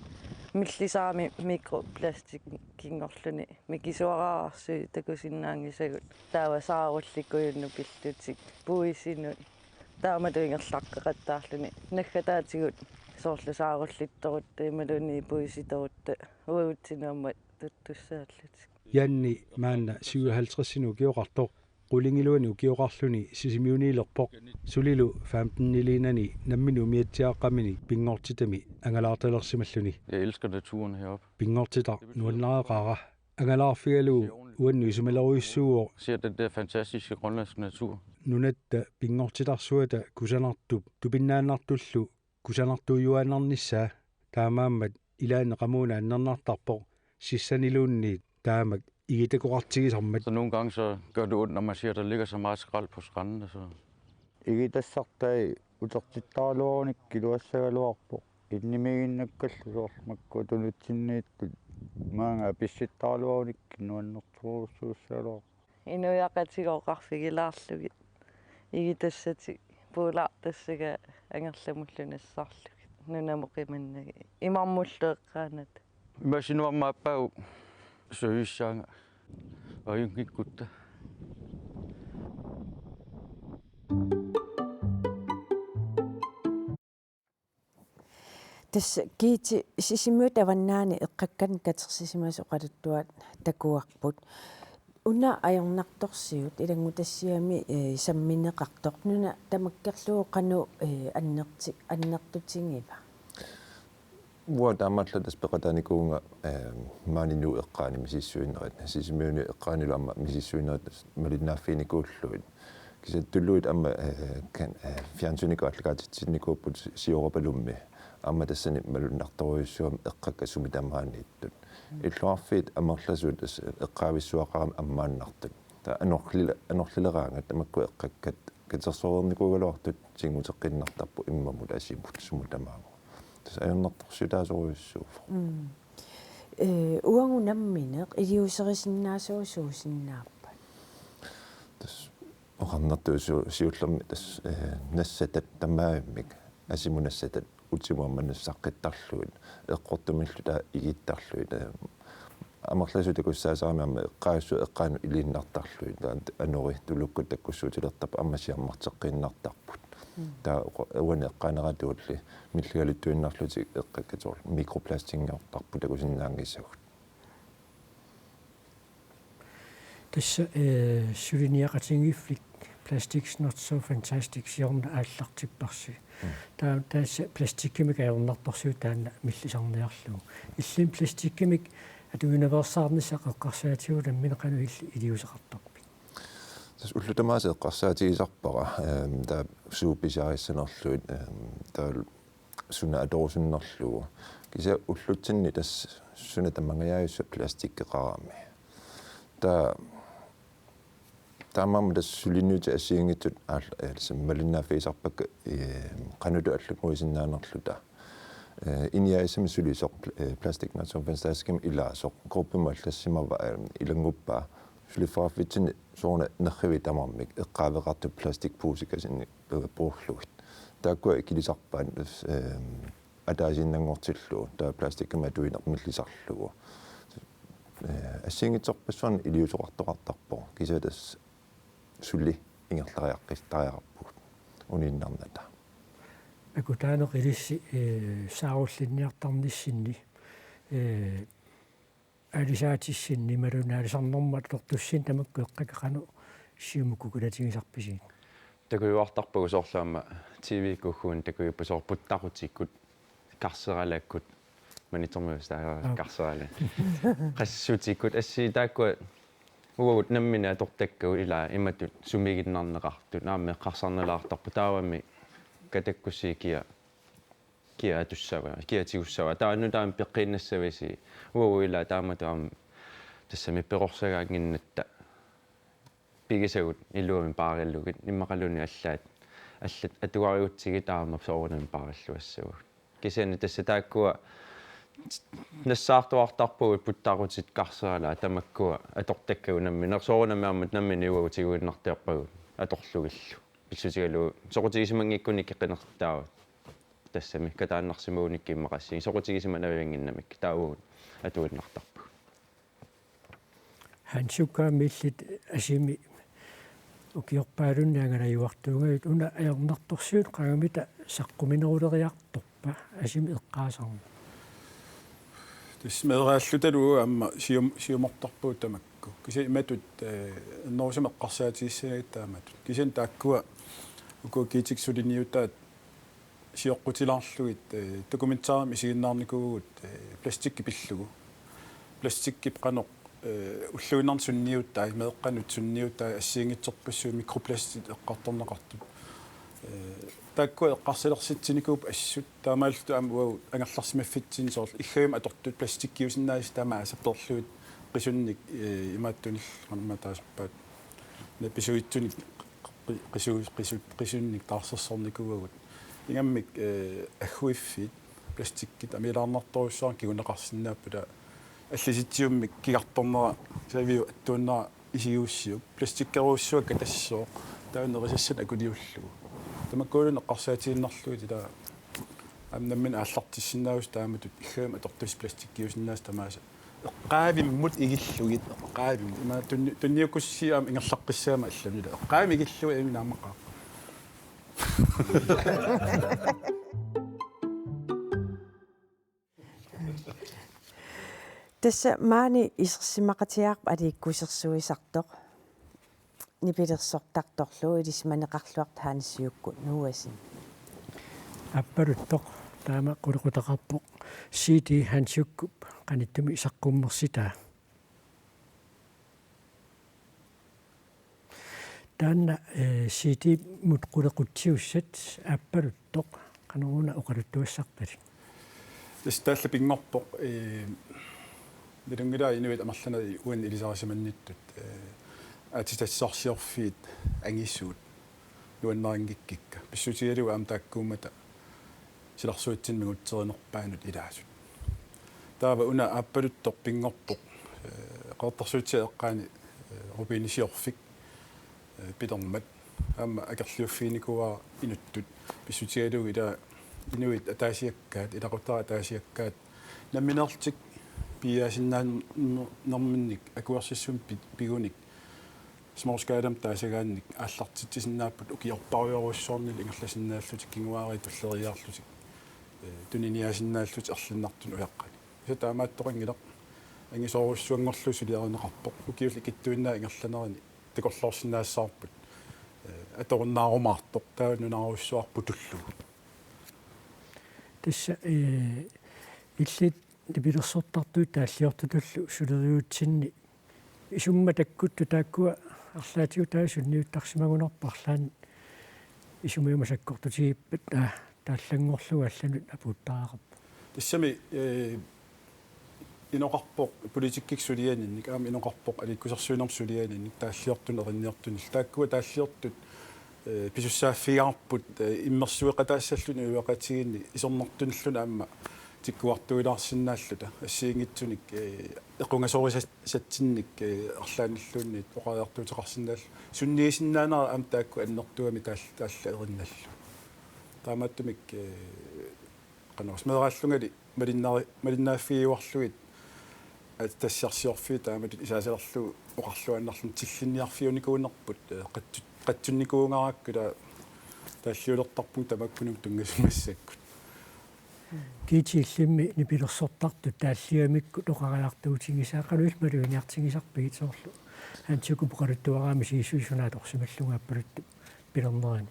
millisaami mikroplastikkinngorluni mikisuaraarsuit takusinnaanngisagut, taava saarullikujunnu pillutik puisinut. Taamatut ingerlaqqeqattaarluni naggataatigut soorlu saarullittorutta imaluunniit puisitorutta uagutsinnut aamma tuttussaallutik. Janni maanna syvoghalvtredsinut ukioqartoq, qulingiluanut ukioqarluni Sisimiuniilerpoq, sulilu femteniliinani nammineq umiatsiaaqqaminik pinngortitami angalaartalersimalluni. Jeg elsker naturen heroppe. Pinngortitaq nuannariaqaara. Angalaarfigalugu uannut isumalerujussuuvoq. Ser den der fantastiske grønlandske natur. Nunatta pinngortitarsuata kusanartup tupinnaannartullu kusanartuujuaannarnissaa, taamaammat ilaanni qamuuna annernartarpoq sissaniluunniit taamak igitakoqartigisarmat. Så nogle gange så gør det ondt, når man ser, at der ligger så meget skrald på stranden. Så Igitassartai utertittaraluarunikkit iluassagaluarpoq. Innimiiginnakkallu soorlu makku tunutsinniittut maanga apissittaraluarunikkit nuannertorujussuussagaluarpoq. Inuiaqatigiit oqarfigilaarlugit igitassatik puulaartassagaat angerlamullu nassarlugit nunamut qimannagit imarmullu eqqaanata. Imasinuarma appau servicesaanga ajunngikkutta. Tassa Giiti Sisimiut avannaani eqqakkanik katersisimasut oqaluttuat takuarput. Una ajornartorsiut ilanngutassiami, eh, sammineqartoq, nuna tamakkerlugu qanoq, eh, annerti-, annertutigiva? Uanga taamaallaat tassa peqataanikuuvunga, eh, maani Nuup eqqaani misissuinerit, Sisimiuni eqqaanilu aamma misissuinerit malinnaaffiginikuullutik. Kisianni tuluit aamma, eh, kan-, eh, fjernsynikut aallakaatitsinnikuupput Siorapalummi. Aamma tassani malunnartorujussuugami eqqakkat sumi tamaaniittut. Illoqarfiit amerlasuut tassa eqqaavissuaqarami ammaannartut. Taava anorlila-, anorlileraangat tamakku eqqakkat katersoreernikuugaluartut tiguteqqiinnartarput immamut asimut sumut tamaamut. Tassa ajornartorsiutaasorujussuuvoq. Mm. Eh, uagut nammineq iliuuserisinnaasagut suusinnaappat? Tassa oqarnertut su-, siullermik tassa, eh, nassatat tamarmik, asimut nassatat utimut aamma nassaqqittarlugit, eqqortumillu taava igittarlugit, eh, amerlasuut takussaasarami aamma eqqaasut eqqaanut iliinnartarlugit, taava anori tulukkut takkussuutilertarput aamma siammarteqqiinnartarput. Mm. Taava oqa-, uani eqqaaneratuulli milligaluttuinnarlutik eqqakkat soorlu mikroplastingiortarput takusinnaanngisagut. Tassa, eh, suliniaqatigiiffik Plastics Not So Fantastic siorna aallartipparsi. Mm. Taava tassa plastikkimik ajornartorsiut taanna millisarniarlugu. Illimmi plastikkimik atuinaveersaarnissaq eqqarsaatigalugu nammineq qanoq illit iliuuseqartarpit? Tassa ullut tamaasa eqqarsaatigisarpara, ehm, taava suut pisiarissanerlugit, ehm, taava suna atorusunnerlugu. Kisianni ullutsinni tassa suna tamangajaajussuaq plastikkeqarami. Taava taamaammat tassa suliniutit assigiinngitsut aal-, eh, tassa malinnaaffigisarpakka, eh, qanoq allanngorisinnaanerluta. Eh, iniassami sulisoq, eh, plastikmand som finstaskimi ilaasoq, gruppimut allassimavaa, eh, ilannguppaa, suliffeqarfitsinni soorunami nerrivik tamarmik eqqaaveqartut plastikpuusikasinik, eh, puurlugit. Taakkua ikilisarpaat, eh, ataasiinnanngortillugu, taava plastikkimik atuinermillisarlugu. Eh, assigiinngitsorpassuarnik iliuuseqartoqartarpoq, kisianni tassa suli ingerlariaqqissaariaqarpugut uniinnarnata. Akutaaneq ilissi, eh, saarullinniartarnissinni, eh, aalisaatissinni imaluunniit aalisarnermut atortussinni tamakku eqqakkit qanoq Siumukkut qulatigisarpisigit? Takujuartarpagut soorlu aamma T V-kkut takujupput soorlu puttaqutikkut, karseralakkut, Maniitsormiusut taava Aap. Karseralaat. Qassutikkut assii taakkua uagut nammineq atortakkagut ilaa imatut sumiginnarneqartut aamma eqqarsarnalaartarput taavami katakkussi kia kia atussava, kia tigussava. Taava nutaamik peqqiinnassavisi uagut ilaa taamatut aamma tassami perorsagaannginnatta pigisagut iluamik paarilugit immaqaluunniit allaat, allat atugarigutsigit aamma soorunami paarilluassavagut. Kisianni tassa taakkua nassaartuartarpagut puttaqutit karseralaat tamakkua atortakkagut nammineq soorunami aamma nammineq uagut tiguinnartarpagut atorlugillu. Pissutigalugu soqutigisimanngikkunik qinertaavat. Tassami kataannarsimagunikkit immaqassigit soqutigisimannaviannginnamik taava uagut atuinnartarpagut. Hans Jukkut aamma illit asimi ukiorpaalunni angalajuartuugavit una ajornartorsiut qangamita saqqumineruleriartorpa asimi eqqaasarneq? Tassa meeraallutalu aamma sium-, siumortarpugut tamakku. Kisianni imatut, eh, ernerusumik eqqarsaatigissagigatta taamatut. Kisianni taakkua uku kiitik suliniutaat sioqqutilaarlugit, eh, dokumentarimi isiginnaarnikuuvugut, eh, plastikki pillugu. Plastikkip qanoq, eh, ulluinnarni sunniutai, meeqqanut sunniutai, assigiinngitsorpassuit mikroplastit eqqartorneqartut. Eh, taakkua eqqarsalersitsinikut assut taamaalillutik aamma uagut angerlarsimaffitsinni soorlu iggajumik atortut plastikkiusinnaasut tamaasa peerlugit qisunnik, eh, imaattunik qanormaa taasarpaat. Napisuitsunik qi-, qisu-, qisu-, qisunnik taarsersornikuuagut. Ingammik, eh, agguiffiit plastikkit amiilaarnartorujussuarnik kinguneqarsinnaapput taava allisitsiummik kigartornera saviu attuunnera isigigussiuk. Plastikkerujussuakka tassooq. Taava nerisassanik akuliullugu. Tamakkuulluni eqqarsaatigiinnarlugit ilaa aamma nammineq aallartissinnaavusi taamatut iggajumik atortussat plastikkiusinnaasut tamaasa. Eqqaavimmut igillugit, eqqaavimmut. Ima tunni-, tunniukkussiuk aamma ingerlaqqissaama allanut ilaa. Eqqaavimmi igillugu imminut naammaqaaq. Tassa maani isersimaqatigaarput aliikkusersuisartoq. Nipilersortartorlu ilisimaneqarluartoq Hans Jukkut Noahsen. Aappaluttoq taama qulequtaqarpoq C D Hans Jukkup qanittumi saqqummersitaa. Taanna, eh, C D-mut qulequtsiussat Aappaluttoq qanoruna oqaluttuassarpit? Tassa taallat pinngorpoq, eh, nalunngilara inuit amerlanerit uani ilisarisimannittut, eh, aatsitassarsiorfiit angisuut nuannarinngikkikka. Pissutigalugu aamma taakkuummata silarsuatsinni mingutserinerpaanut ilaasut. Taava una Aappaluttoq pinngorpoq, eh, Qeqertarsuatsiaat eqqaani, eh, rubinisiorfik, eh, pilermat. Aamma akerliuffiginikuuara inuttut pissutigalugu ilaa inuit ataasiakkaat, ilaquttat ataasiakkaat nammineerlutik piiaasinnaannerminnik akuersissummik pi-, pigunik småskalamik taasagaannik aallartitsisinnaapput ukiorpassuarujussuarnili ingerlasinnaallutik kinguaariit tulleriiaarlutik, eh, tuniniaasinnaallutik erlinnartunut ujaqqanik. Kisianni taamaattoqanngilaq angisoorujussuanngorlugu suliarineqarpoq. Ukiullit ikittuinnaat ingerlanerini takorloorsinnaassavarput, eh, atorunnaarumaartoq taava nunarujussuaq putullugu. Tassa, eh, illit nipilersortartuit taalliortutullu suleriaatsinni isummat takkuttut taakkua arlaatigut taava sunniuttarsimagunarpoq arlaanni isumaga sakkortutigippata, aa, taallanngorlugu allanut apuuttariaqarpoq. Tassami, eh, inoqarpoq politikkikkut sulianinnik, aamma inoqarpoq aliikkusersuinermut sulianinnik, taalliortunut erinniortunillu. Taakkua taalliortut, eh, pisussaaffigaarput, eh, immersueqataassalluni uiaqatigiinni isornartunilluni aamma tikkuartuilaarsinnaalluta assigiinngitsunik, eh, equngasorisatsinnik, eh, arlaannilluunniit oqariartuuteqarsinnaalluta. Sunniisinnaanera aamma taakku annertuumik taal-, taallat erinnallu. Taamaattumik, eh, qanoq meeraallungali malinnari-, malinnaaffigiuarlugit, at tassarsiorfiit taamatut isaasalerlugu oqarluaannarluni tillinniarfiunikuunerput, eh, qatsu-, qatsunnikuugarakku ila taalliulertarpunga tamakkununnga tunngasut massakkut. Kiitsi, illimmi nipilersortartut taalliamikkut oqariartuutigisaat qanoq illit maluginiartigisarpigit, soorlu Hans Jukup oqaluttuaraanni misissuisunaatorsimallungaappaluttut pilernerani?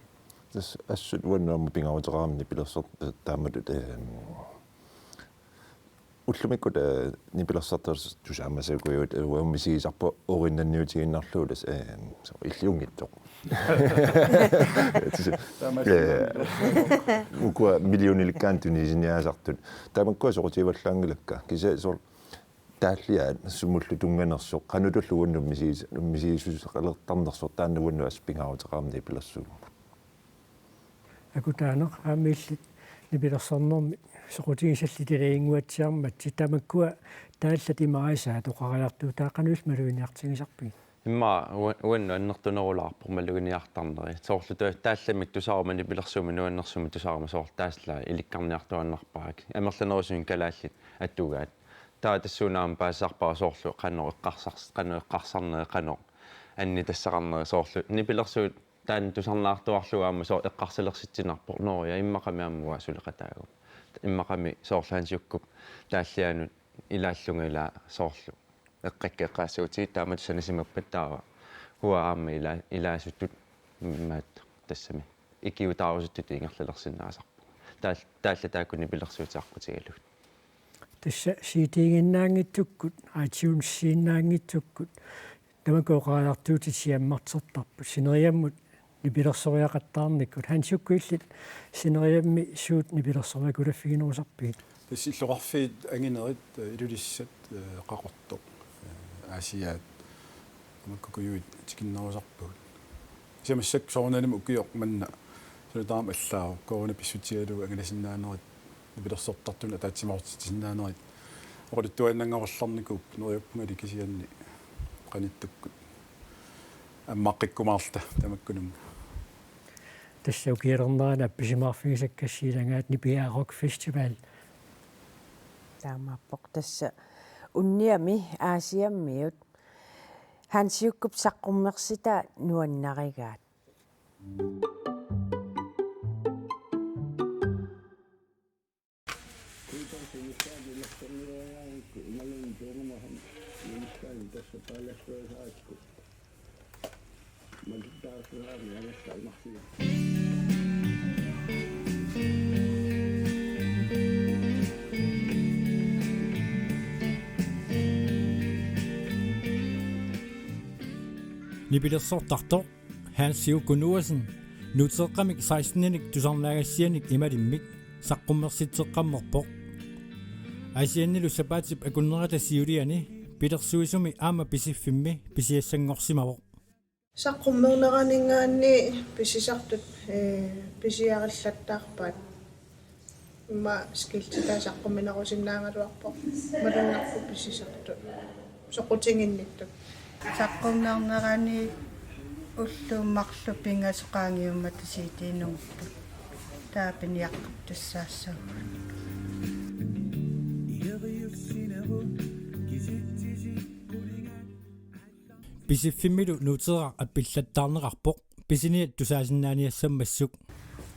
Tassa assut uannut aamma pingaaruteqarami nipilersor-, taamatut, ehm, ullumikkut, eh, nipilersortartut tusaamasagujuit, eh, uanga misigisarpunga orinnanniutigiinnarlugu tassa, eh, so-, illiunngitsoq. Tassa, eh, ukua millionilikkaanni tunisiiniaasartut. Tamakkua soqutigivallaanngilakka. Kisianni soorlu taalliaat sumullu tunnganersoq, qanutullu uannut misigis-, misigissuseqalertarnersoq, taanna uannut assut pingaaruteqarami nipilersuummut. Akutaaneq, aamma illit nipilersornermi soqutigisallit ilaginnguatsiarmatsit, tamakkua taallat imarisaat oqariartuutaat qanoq illit maluginiartigisarpigit? Immaqa ua-, uannut annertunerulaarpoq maluginiartarneri. Soorlu tu-, taallamik tusaruma nipilersuumik nuannersumik tusaruma soorlu taallaat ilikkarniartuaannarpaat. Amerlanerusunik kalaallit atugaat. Taava tassuuna aamma paasisarpara soorlu qanoq eqqarsars-, qanoq eqqarsarneri, qanoq annitassaqarneri, soorlu nipilersuut taanna tusarnaartuarlugu aamma soorlu eqqarsalersitsinerpoq: Nå ja, immaqami aamma uanga suleqataagut. Immaqami soorlu Hans Jukup taallianut ilaallunga ilaa soorlu eqqakka eqqaassagutigit taamatut sanasimappat, taava uanga aamma ila-, ilaasutut imaattoq tassami ikiuutaarusuttutut ingerlalersinnaasarpunga. Taal-, taallat taakku nipilersuutit aqqutigalugit. Tassa C D-ginnaanngitsukkut, iTunes-iinnaanngitsukkut, tamakku oqariartuutit siammartertarput. Sineriammut nipilersoriaqattaarnikkut. Hans Jukup, illit sineriammi suut nipilersoriakulaffiginerusarpigit? Tassa illoqarfiit anginerit, eh, Ilulissat, eh, Qaqortoq, eh, Aasiaat, tamakkukujuit tikinnerusarpagut. Kisianni massakkut soorunalimi ukioq manna suna taama allaavoq, corona pissutigalugu angalasinnaanerit nipilersortartunut ataatsimoortitsisinnaanerit oqaluttuaannanngorallarnikuupput, neriuppungali kisianni qanittukkut ammaaqqikkumaarluta tamakkununnga. Tassa ukialernerani appisimaarfigisakkassi ilagaat Nipiaa Rock Festival. Taamaappoq tassa unniami Aasiammiut Hans Jukup saqqummersitaa nuannarigaat. Nipilersortartoq Hans Juku Noasen Nuutseeqqamik seksteninik tusarnaagassianik Imalimmik saqqummersitseqqammerpoq. Aasiannilu sapaatip akunnerata siuliani pilersuisumi aamma Pisiffimmi pisiassanngorsimavoq. Saqqummerneraninngaanniit pisisartut, ee, pisiarillattaarpaat. Immaqa skiltitaa saqqumminerusinnaagaluarpoq. Malunnarpoq pisisartut soqutiginnittut. Saqqummernerani ullut marluk pingasut qaangiummata C D-nngorput. Taava piniaqqap tassaassaagut. Pisiffimmilu Nuutseeraq appillattaarneqarpoq pisiniat tusaasinnaaniassammassuk.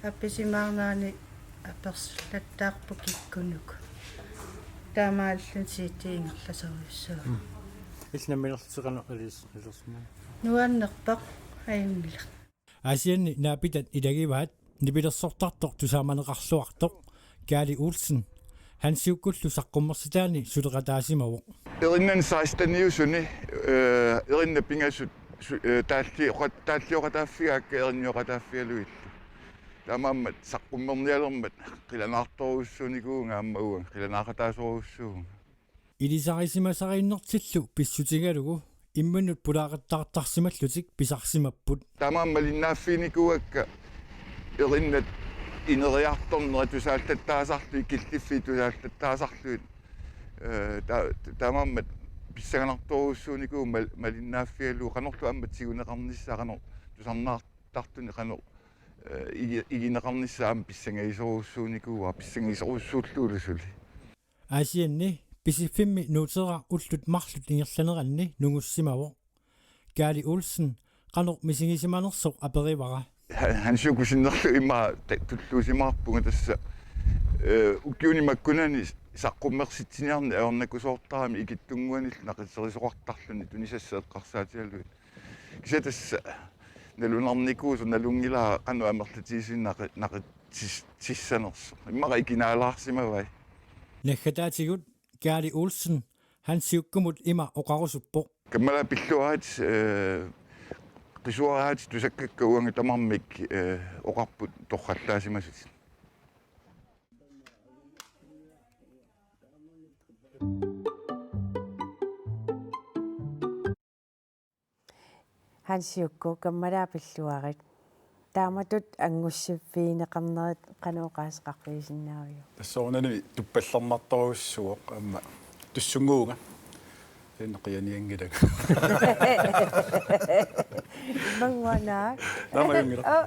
Appisimaarnerani apersillattaarpoq kikkunuku. Taamaalilluni C D ingerlasorujussuuvoq. Mm. Illit nammineerlutit qanoq ilis-, ilersinnaa? Nuannerpoq, ajunngilaq. Aasianni naapitat ilagivaat nipilersortartoq tusaamaneqarluartoq Kaali Olsen Hans Jukullu saqqummersitaani suleqataasimavoq. Erinnani seksteniusuni, eh, erinnat pingasut su-, eh, taalli-, oqa-, taallioqataaffigaakka erinioqataaffigalugillu. Taamaammat saqqummernialermat qilanaartorujussuunikuuvunga aamma uanga, qilanaaqataasorujussuuvunga. Ilisarisimasariinnertillu pissutigalugu imminut pulaaqattaartarsimallutik pisarsimapput. Taamaammat malinnaaffiginikuuakka erinnat ineriartornerat tusaallattaasarlugit, killiffiit tusaallattaasarlugit, eh, ta-, taamaammat pissanganartorujussuunikuuvoq mal-, malinnaaffigalugu qanorlu aamma tiguneqarnissaa, qanoq tusarnaartartunik qanoq, eh, igi-, igineqarnissaa aamma pissangagisorujussuunikuuara, pissangagisorujussuullugulu suli. Aasianni Pisiffimmi Nuuteraa ullut marluk ingerlaneranni nungussimavoq. Kaali Olsen qanoq misigisimanersoq aperivara. Ha-, Hansi Jukup sinnerlugu ima ta-, tulluusimaarpunga tassa, eh, ukiuni makkunani saqqummersitsiniarneq ajornakusoortarami ikittunnguanillu naqitserisoqartarluni tunisassat eqqarsaatigalugit. Kisianni tassa nalunarnikuusoq, nalunngilara qanoq amerlatigisumik naqi-, naqitsis-, tissanersoq. Immaqa ikinaalaarsimavai. Naggataatigut Kaali Olsen Hansi Jukumut ima oqarusuppoq. Kammalaat pilluarit, eh, qisuariaatit tusakkakka uanga tamarmik, eh, oqarput torrallaasimasut. Hansi Juku, kammalaat pilluarit. Taamatut angussiffigineqarnerit qanoq oqaaseqarfigisinnaaviuk? Tassa soorunami tuppallernartorujussuuvoq aamma tussunnguuvunga. Inneqianianngilanga. Mannguanaa. Naamajunngilaq. Oh.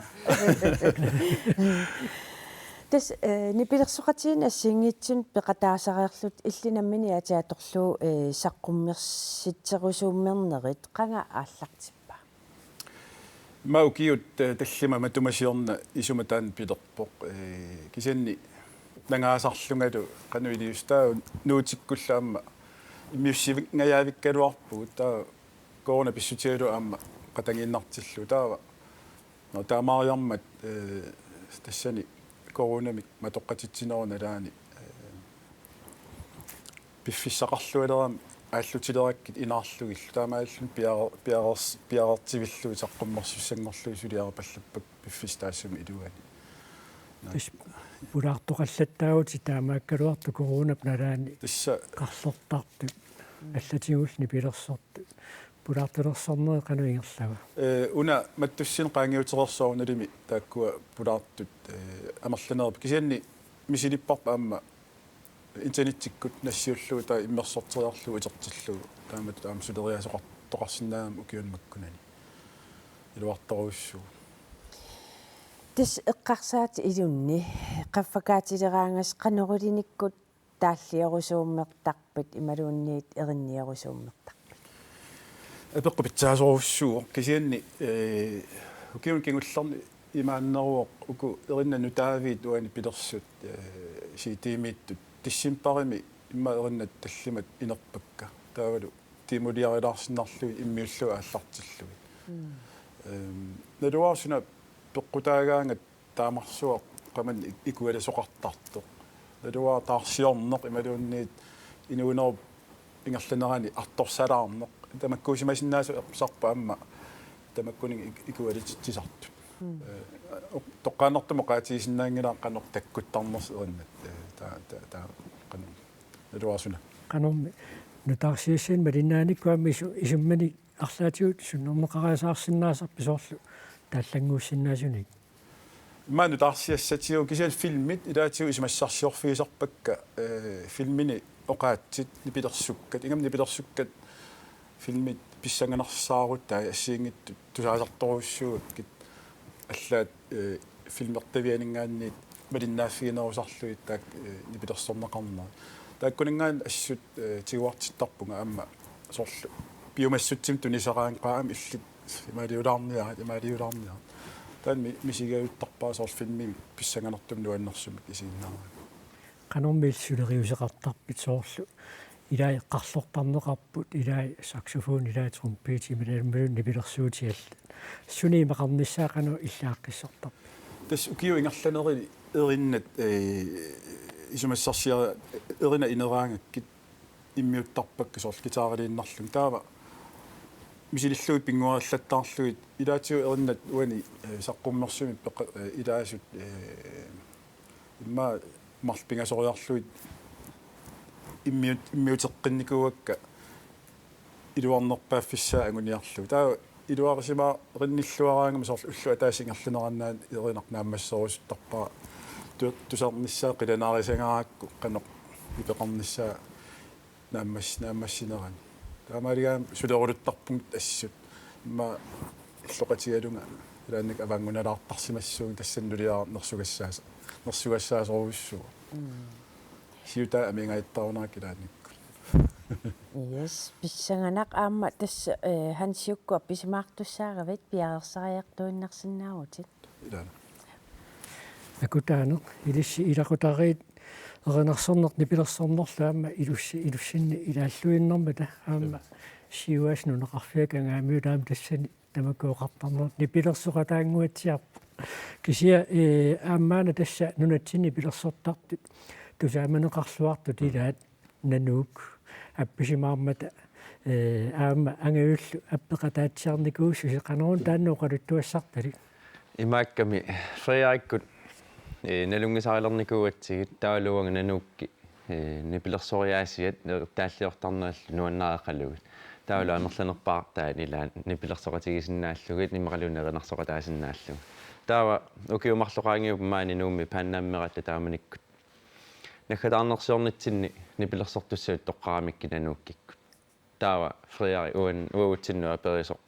Tassa, eh, nipilersoqatigiinni assigiinngitsunik peqataasareerlutit illit nammineq atit atorlugu, eh, saqqummersitserusuummernerit qanga aallartippa? Ima ukiut, eh, tallimat matuma siorna isuma taanna pilerpoq, eh, kisianni nangaasarlungalu qanoq iliussitaava Nuutikkullu aamma immiussivingajaavikkaluarpugut taava corona pissutigalugu aamma qatangiinnartillugu taava. Nå, taamaariarmat, eh, tassani coronamik matoqqatitsinerup nalaani, eh, piffissaqarlualerami aallutilerakkit inaarlugillu taamaalilluni piare-, piareers-, piareersivillugit saqqummersussanngorlugit suliaripallappakka piffissaq taassuma iluani. Nå. Tassa pulaartoqallattaavutit taamaakkaluartoq coronap nalaani tassa qarlertartut allatigullu nipilersortut. Pulaartulersornerit qanoq ingerlava? Eh, una mattussini qaangiutereersoq soorunalimi taakkua pulaartut, eh, amerlanerupput. Kisianni misilipparput aamma internettikkut nassiullugu taava immersorteriarlugu utertillugu. Taamatut aamma suleriaaseqartoqarsinnaammat ukiuni makkunani. Iluartorujussuuvoq. Tassa eqqarsaatit ilunni qaffakaatileraangassi qanoq ilinikkut taalliorusuummertarpit imaluunniit eriniorusuummertarpit? Apeqqut pitsaasorujussuuvoq kisianni, eh, ukiuni kingullerni imaanneruvoq uku erinnat nutaaviit uani pilersut, eh, C D-miittut decembarimi immaqa erinnat tallimat inerpakka. Taavalu timuliarilaarsinnarlugit immiullugit aallartillugit. Mm. Ehm, naluara suna peqqutaagaangat taamarsuaq qamani ik-, ikualisoqartartoq. Naluara taarsiorneq imaluunniit inuunerup ingerlanerani artorsalaarneq. Tamakkuusimasinnaasut eqqarsarput aamma tamakkuninnga ik-, ikualititsisartut. Mm. Eh, oq-, toqqaannartumik oqaatigisinnaanngilara qanoq takkuttarnersoq erinnat. Eh, ta-, ta-, ta-, qanoq. Naluara suna. Qanormi nutaarsiassani malinnaanikkut aamma isu-, isummani arlaatigut sunnerneqariasaarsinnaasarpit soorlu taallannguussinnaasunik? Ima nutaarsiassatigut kisianni filmit ilaatigut isumassarsiorfigisarpakka, eh, filmini oqaatsit nipilersukkat, ingammik nipilersukkat filmit pissanganarsaarutaat assigiinngitsut tusaasartorujussuugakkit allaat, eh, filmertavianinngaanniit malinnaaffiginerusarlugit taakku, eh, nipilersorneqarnerat. Taakkuninngaanniit assut, eh, tiguartittarpunga aamma soorlu piumassutsimik tunisaraangat qaa aamma illit imaaliulaarniarit, imaaliulaarniarit. Taanna mi-, misigajuttarpara soorlu filmimik pissanganartumik nuannersumik isiginnaarami. Qanormi illit suleriuseqartarpit soorlu ilai qarlortarneqarput, ilai saxofon, ilai trompet, imaluunniit nipilersuutit allat. Suni imaqarnissaa qanoq illit aaqqissortarpit? Tassa ukiut ingerlanerini erinnat, eh, isumassarsiarit erinnat ineraangakkit immiuttarpakka soorlu guitariliinnarlugit. Taava misilillugit pinnguariallattaarlugit ilaatigut erinnat uani, eh, saqqummersumik peqa-, eh, ilaasut, eh, immaqa marluk pingasoriarlugit immiut-, immiuteqqinnikuuakka iluarnerpaaffissaa anguniarlugu. Taava iluarisimaarinnilluaraangama soorlu ulloq ataaseq ingerlanerannut erinaq naammasserusuttarpara tu-, tusarnissaa qilanaarisangarakku qanoq nipeqarnissaa naammas-, naammassinerani. Taamaaligaama suleruluttarpunga assut. Immaqa illoqatigalunga ilaannikkut avaanngunalaartarsimassuunga tassani nuliara nersugassaasa-, nersugassaasorujussuuvoq. Mm. Siutaa amigaattarunarpoq ilaannikkut. Yes, pissanganaq aamma tassa, eh, Hansiukkut appisimaartussaaravit piareersariartuinnarsinnaavutit. Ilaana. Akutaaneq, ilissi ilaqutariit erinarsorneq nipilersornerlu aamma ilussi-, ilussinni ilaalluinnarmata aamma siuaasi nunaqarfiata kangaamiut aamma tassani tamakku oqartarnerat nipilersoqataannguatsiarpoq. Kisianni, eh, aamma maanna tassa nunatsinni nipilersortartut tusaamaneqarluartut ilaat Nanuuk appisimaarmata, eh, aamma angajullu appeqataatsiarnikuussusi, qanoruna taanna oqaluttuassartalik? Imaakkami Frederikkut, eh, nalunngisarilernikuugatsigit taavalu uanga Nanuukki, eh, nipilersoriaasiat taalliortarnerallu nuannareqalugit. Taavalu amerlanerpaartaani ilaanni nipilersoqatigisinnaallugit immaqaluunniit erinarsoqataasinnaallugit. Taava ukiut marluk qaangiupput maani Nuummi Pan Am-eratta taamanikkut naggataarnersiornitsinni nipilersortussatut toqqaramikkit Nanuukkikkut. Taava Frederik uan-, uagutsinnut aperisoq.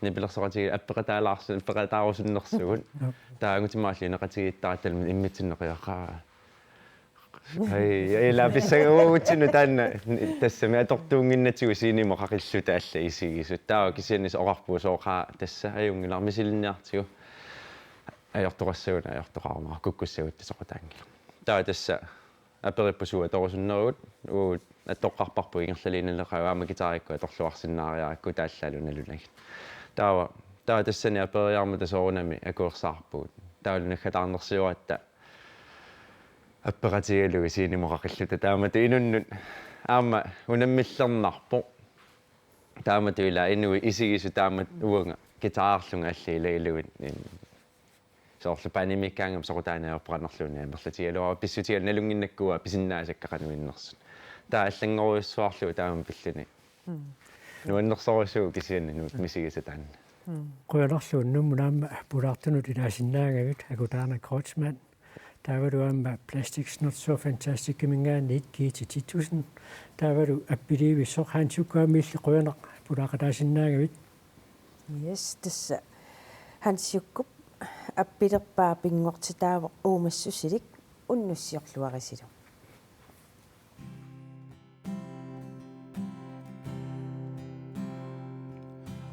Nipilersoqatigiit appeqataalaarsu-, appeqataarusunnersugut. Joo. Taava angutimaallu ineqatigiittaratta immitsinnut qiaqaa. Ai, ai, ila pissangaa uagutsinnut taanna, tassami atortuunnginnatsigu scenemut qaqilluta allat isigisut. Taava kisianni oqarpugut sooqaa tassa ajunngilaq misilinniartigu. Ajortoqassagunik ajortoqarumaarpoq, kukkussagutta soqutaanngilaq. Taava tassa aperipput suut atorusunnerugut, uagut attoqqarparput ingerlaliinnaleqaaq aamma guitarikkut atorluarsinnaariarakku taallaalu nalunagit. Taava, taava tassani aperiarmata soorunami akuersaarpugut. Taavalu naggataarnersioratta appeqatigalugit scenemut qaqilluta taamatut inunnut aamma unammillernarpoq. Taamatut ila inuit isigisut taamatut uanga guitarerlunga allat ilagilugit, em, soorlu Pan Am-ikkaangama soqutaaneq ajorpoq, qanorluunniit amerlatigaluarpara, pissutigalugu nalunnginnakku pisinnaasakka qanoq innersut. Taava allanngorujussuarlugu taama pilluni. Mm. Nuannersorujussuuvoq kisianni Nuup misigisat taanna. Mm. Qujanarlu Nuummut aamma pulaartunut ilaasinnaagavit, Akutaaneq Kreutzmann. Taavalu aamma Plastics Not So Fantastic-iminngaanniit Gitte Titussen. Taavalu appiliivissoq Hansiukkut aamma illit qujanaq pulaaqataasinnaagavit. Yes, tassa Hansiukkup appilerpaa pinngortitaavoq Uumassusilik, unnussiorluarisilu.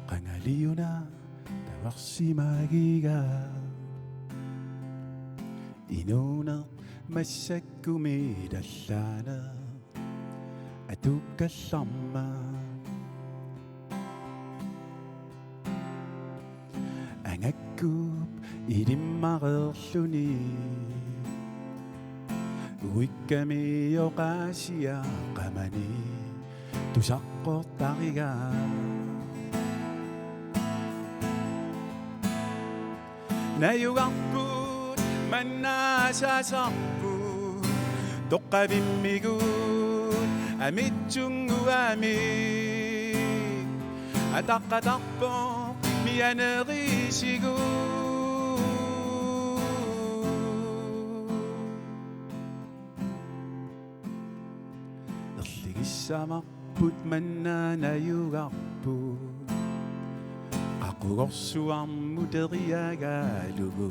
Qangaliuna tavarsimagiga inuuneq massakkumi tallaaneq atukkallarmat. Angakkuup ilimmareerluni uikkami oqaasiaqamani tusaqqortariga. Najugarput manna saasarput toqqavimmigut amitsunnguamik ataqqatarpoq mianerisigut. Erligissavarput manna najugarput qaqugorsuarmut teriagalugu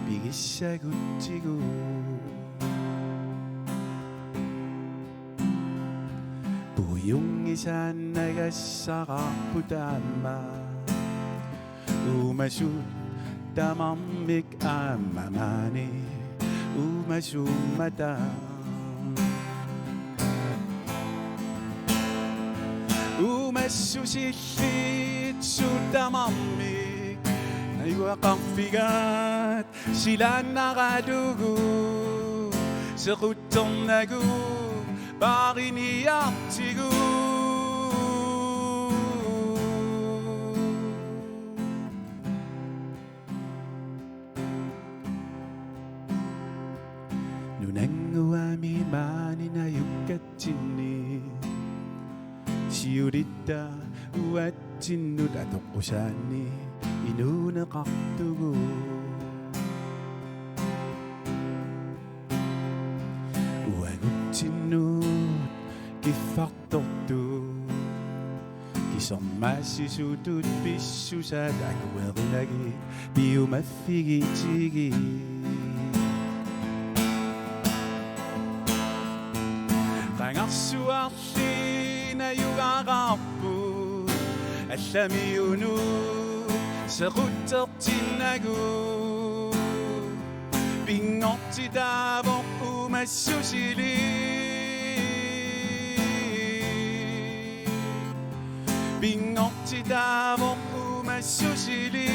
pigissagutsigu. Puiunngisaannagassaraarput aamma uumasut tamarmik aamma maani uumasuummata. Uumassusillit suut tamarmik najugaqarfigaat silaannaralugu sequttornagu paariniartigu. Nunannguami maani najukkatsinnit siulitta uatsinnut atoqqusaanni inuuneqartugut. Tormaasisutut pissusaat akuerinagit piumaffigitigit. Qangarsuarli najugaqarput allamiunut sequtsertinnagu. Pinngortitaavoq uumassusili. Pinngortitaavoq uumassusili.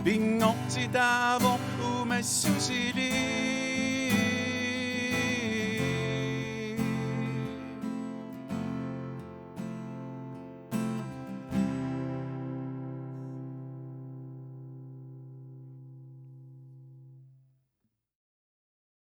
Pinngortitaavoq uumassusili.